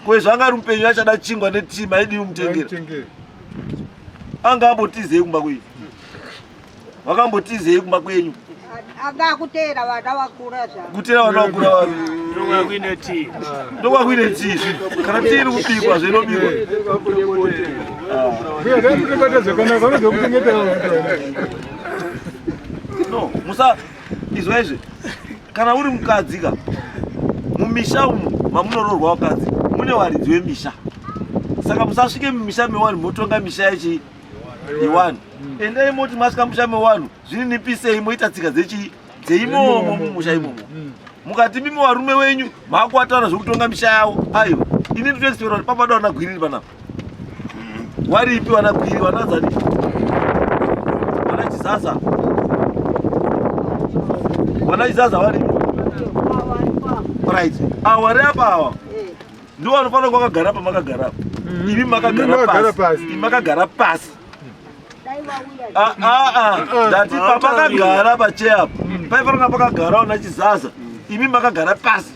ko izvo anga ari mupenyu achada chingwa netii maidii kumutengera anga ambotizei kumba kwenyu wakambotizei kumba kwenyu Anga akuteera vana vakura zvavo. kutera vana vakura vavi Ndokwakuine tii. ndokwakuine tii kana tii iri kubikwa zvinobikwa Mbuya dai mutobata zvakanaka vanozokuchengeta no musa izwa izvi kana uri mukadzi ka mumisha umu mamunoroorwa vakadzi mune varidzi vemisha saka musasvike mumisha mewanhu motonga misha yechi yewanhu endai moti masvika musha mewanhu zvininipisei moita tsika dzechi dzeimomo mumusha imomo mukati mimi varume wenyu makuataura zvekutonga misha yavo aiwa ini nditoexpera kuti papada vana gwiriri panapa waripi vana gwiri vanazani vana chizaza vana chizaza varipi right awa vari apa awa ndiwo vanofanira kunge vakagara pamakagara apa imi makagara Makagara pasi pasi. imi makagara pasi Dai vauya. Ah, ah, ah. ndati pamakagara pacheya apa paifanira kunge pakagara vana chizaza imi makagara pasi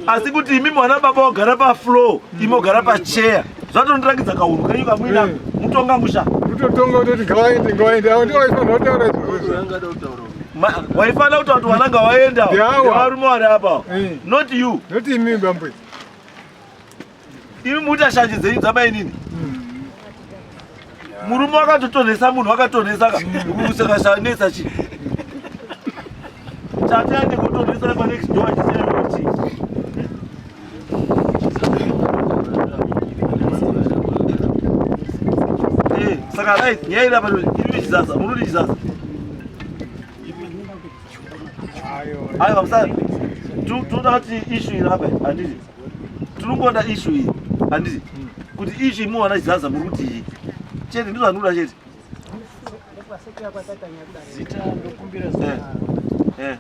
asi kuti imi mwana baba wagara pafloor imi wagara pacheya zvatondirakidza kaunhu kenyu kamuina mutonga musha Kutotonga kutoti ngavaende ngavaende avo ndivo vaifanira kutaura izvozvo. Waifanira kutaura kuti vana ngavaenda Ndiawa. varume vari apa not you Not imi bambo. imi muita shanje dzenyu dzamainini murume wakatotonhesa munhu wakatonhesa ka saka shanetsa chi tate ande kutonhesa pa next door achisiya chi Eh, saka right nyaya iri apa iri chizaza munoti chizaza aiwa musa Toda kuti issue iri apa handiti tiringoda issue iyi handiti kuti issue imuwana chizaza muri kuti iyi chete ndizvo zvandikuda chete. Zita ndokumbira zita. Eh.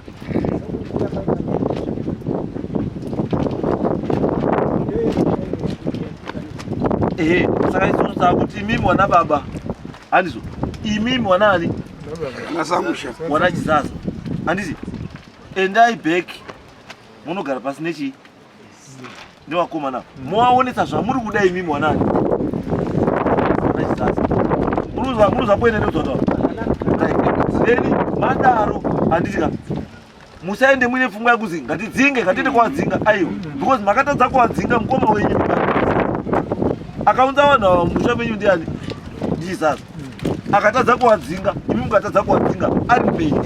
Ehe, saka isusu takuti imimi wana baba handizvo imimi wana ani wana chizaza handiti endai back munogara pasi nechii nevakomana movaonesa zvamuri kuda imimi wanani muruza poine ndikuzotaura then madaro handiti ka musaende muine pfungwa yekuzi ngatidzinge ngatiende kuwadzinga aiwa because makatadza kuwadzinga mukoma wenyu akaunza vanhu ava musha menyu ndiani ndichizaza akatadza kuwadzinga imi mukatadza kuwadzinga ari mupenyu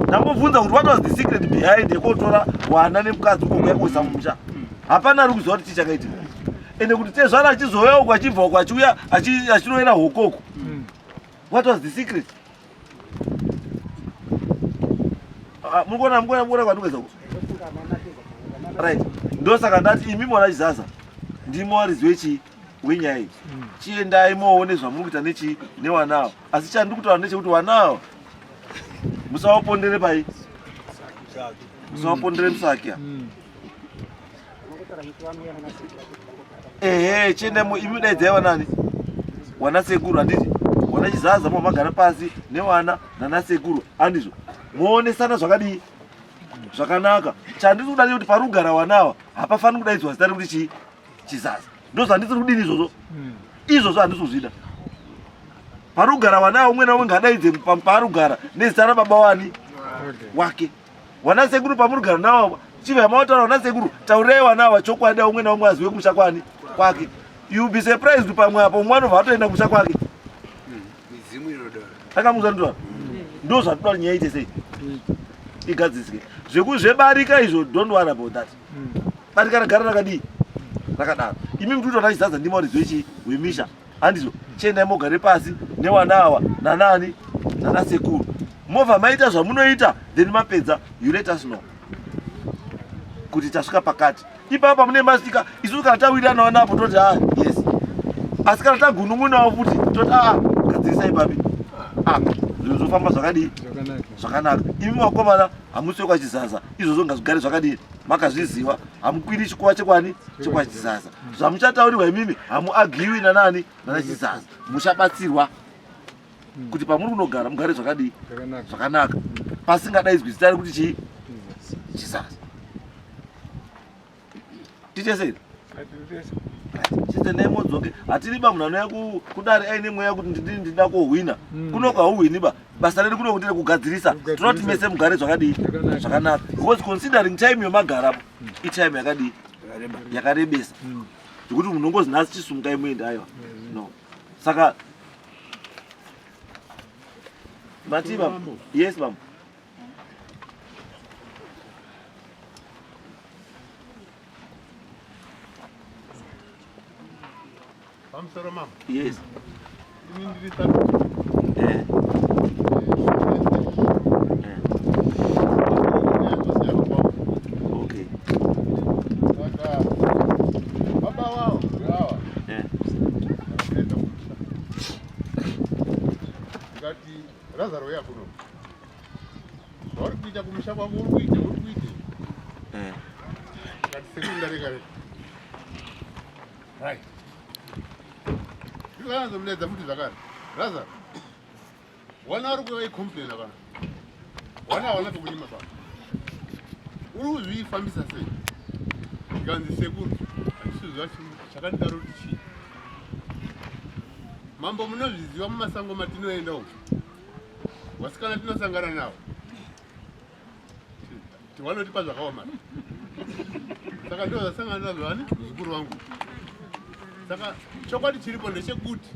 ndambobvunza kuti what was the secret behind yekuotora wana nemukadzi uko kuya kuisa mumusha hapana ari kuziva kuti chii chakaitika ende kuti tezvara achizouya uko achibva uko achiuya achinoera hokoko what was the secret ah, murikuona murikuona murikuona kwandikuedza ku right ndosaka ndati imi mwana chizaza ndimo waridzi wechii wenyaya iyi chiendai moone zvamuri kuita nechii newanawo asi chandiri kutaura ndechekuti wanawo musawapondere pai musawapondere musakia ehe chiendai imi daidzai wanani wana sekuru handiti wana chizaza mo magara pasi newana nana sekuru handizvo moonesana zvakadii zvakanaka chandiri kuda ndechekuti parugara wanawa hapafaniri kudaidzwa zita rekuti chii chizaza ndozvandisiri kudini izvozvo izvozvo handisi kuzvida parugara wana umwe naumwe ngadaidze paarugara nezita rababa wani wake wana sekuru pamurugara nawo chibva maotaura wana sekuru taurirai wana ava chokwadi umwe naumwe azive kumusha kwani kwake you be surprised pamwe apo umwe anobva atoenda kumusha kwake akamuza ndizvo ndo zvatoda nyaya ite sei igadzisike zvekuzvebarika izvo don't worry about that barika ragara rakadii rakadaro imi muti utoda chizadza ndima uridzo ichi wemisha handizvo chiendai mogare pasi newana awa nanani nanasekuru movha maita zvamunoita then mapedza you let us know kuti tasvika pakati ipapa mune masvika isusu kana tawiriranawo napo toti ah yes asi kana tagunun'unawo futi toti ah gadzirisai papi ah zvinhu zvofamba zvakadii zvakanaka imi vakomana hamusi wekwachizaza izvozvo ngazvigare zvakadii makazviziva hamukwiri chikuva chekwani chekwachizaza zvamuchataurirwa imimi hamuagiwi nanani nanachizaza muchabatsirwa kuti pamuri kunogara mugare zvakadii zvakanaka pasingadaidzwi zita rekuti chii chizaza titese chitendai modzoke hatiri ba munhu anouya kudare aine mweya kuti ndini ndida kohwina hmm. kuno kauhwini ba basa redu kuno kutire kugadzirisa tinoti mese mugare zvakadii zvakanaka because considering time yomagara hmm. itime yakadii yakarebesa hmm. zvekuti munhu ungozi nhasi chisumukai muende aiwa no saka mati bambo yes bambo Pamusoro mama. Yes. Ini ndiri sabhuku. Eh. Okay. Saka baba wao hawa. Eh. Ndakaenda kumusha. Ndikati Lazaro yakuno. Zvauri kuita kumusha kwako uri kuite uri kuite. Eh. Ngati sekuru ndareka reka. Right. Ndikanazomudaidza futi zvakare. Lazaro. Wana vari kuva vaicomplaina kana. Wana hawana pekunyima baba. Uri kuzvifambisa sei? Ndikanzi sekuru. Handisiziva chakandidaro kuti chii. Mambo munozviziva mumasango matinoenda umu. Vasikana tinosangana navo vanotipa zvakaoma saka ndo zvasangana nazvo ani muzukuru wangu saka chokwadi chiripo ndechekuti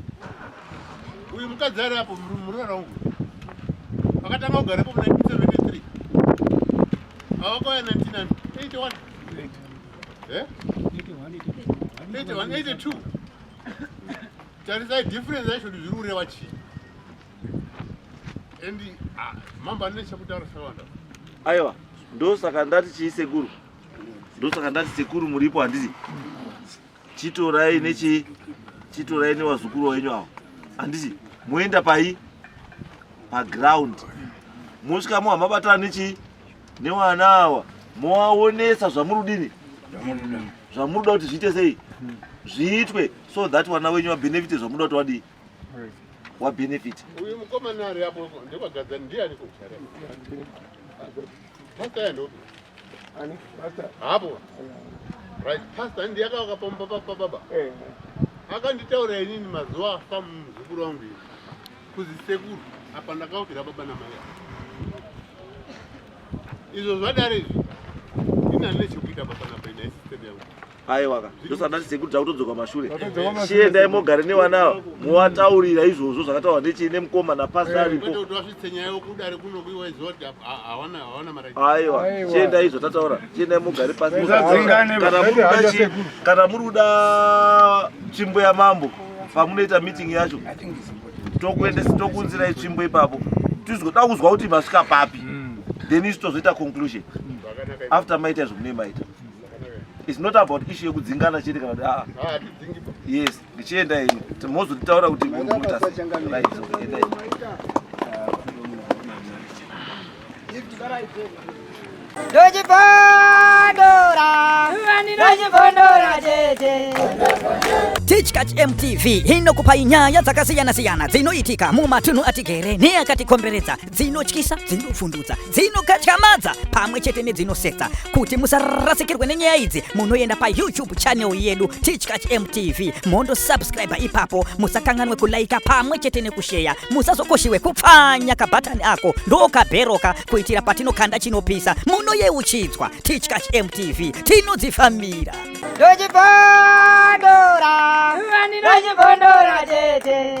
uyu mukadzi ari apo muroora wangu akatanga kugara ipo muna 1973 avakauya 1981 81 82 tarisai difference yacho kuti zviri kureva chii and ah, mambo ane chekutaura chakawanda. Aiwa, ndosaka ndati chii sekuru, ndosaka ndati sekuru muripo handiti? Chitorai nechii, chitorai nevazukuru wenyu avo handiti? Moenda pai paground, mosvika mohamabatana nechii newana awa, mowaonesa zvamuri kudini, zvamuri kuda kuti zviite sei, zviitwe so that wana wenyu wabenefite zvamuda kuti wadii wabenefit. Uyu mukomana ari apo ndekwagadzani ndiani kuchara? Pastor ya ndopi? Ani? Pastor. Hapo. Right, pastor ndiye akapomba papa baba. Eh. Akanditaura inini mazuva afa muzukuru wangu iyi. Kuzi sekuru apa ndakaukira baba namai. Izvo zvadare izvi. Ini handina chekuita baba napa ina system yangu. Aiwa ka, ndosaka ndati sekuru takutodzoka mashure. Tatodzoka mashure. Chiendai mogare nevana ava mowataurira izvozvo zvakataurwa nechii nemukoma napastor Kwete aripo. kuti wasvitse nyaya yokudare kuno kuiwa izvo kuti hawana hawana mari. Aiwa, chiendai izvo tataura, chiendai mugare pasi. Musadzingane, Kana muri kuda chii, kana muri kuda tsvimbo yamambo pamunoita meeting yacho tokuendesa tokuunzirai tsvimbo ipapo tizoda kuzwa kuti masvika papi, then isu tozoita conclusion after maita izvo munee maita. It's not about issue yekudzingana chete kana kuti aa. Yes, ndichienda ini mozotitaura kuti muri kuita sei. Right, so endai. Ndochibondora, ndochibondora tete. Tichkach MTV inokupai nyaya dzakasiyana-siyana dzinoitika mumatunhu atigere neakatikomberedza, dzinotyisa, dzinovhundutsa, dzinokatyamadza pamwe chete nedzinosetsa. Kuti musarasikirwe nenyaya idzi, munoenda paYouTube channel yedu Tichkach MTV, mondosubscribe ipapo. Musakanganwe kulaika pamwe chete nekusheya. Musazokoshiwe kupfanya kabhatani ako ndokabheroka kuitira patinokanda chinopisa munoyeuchidzwa. Tichkach MTV tinodzifambira. Ndochibondora, ndochibondora tete.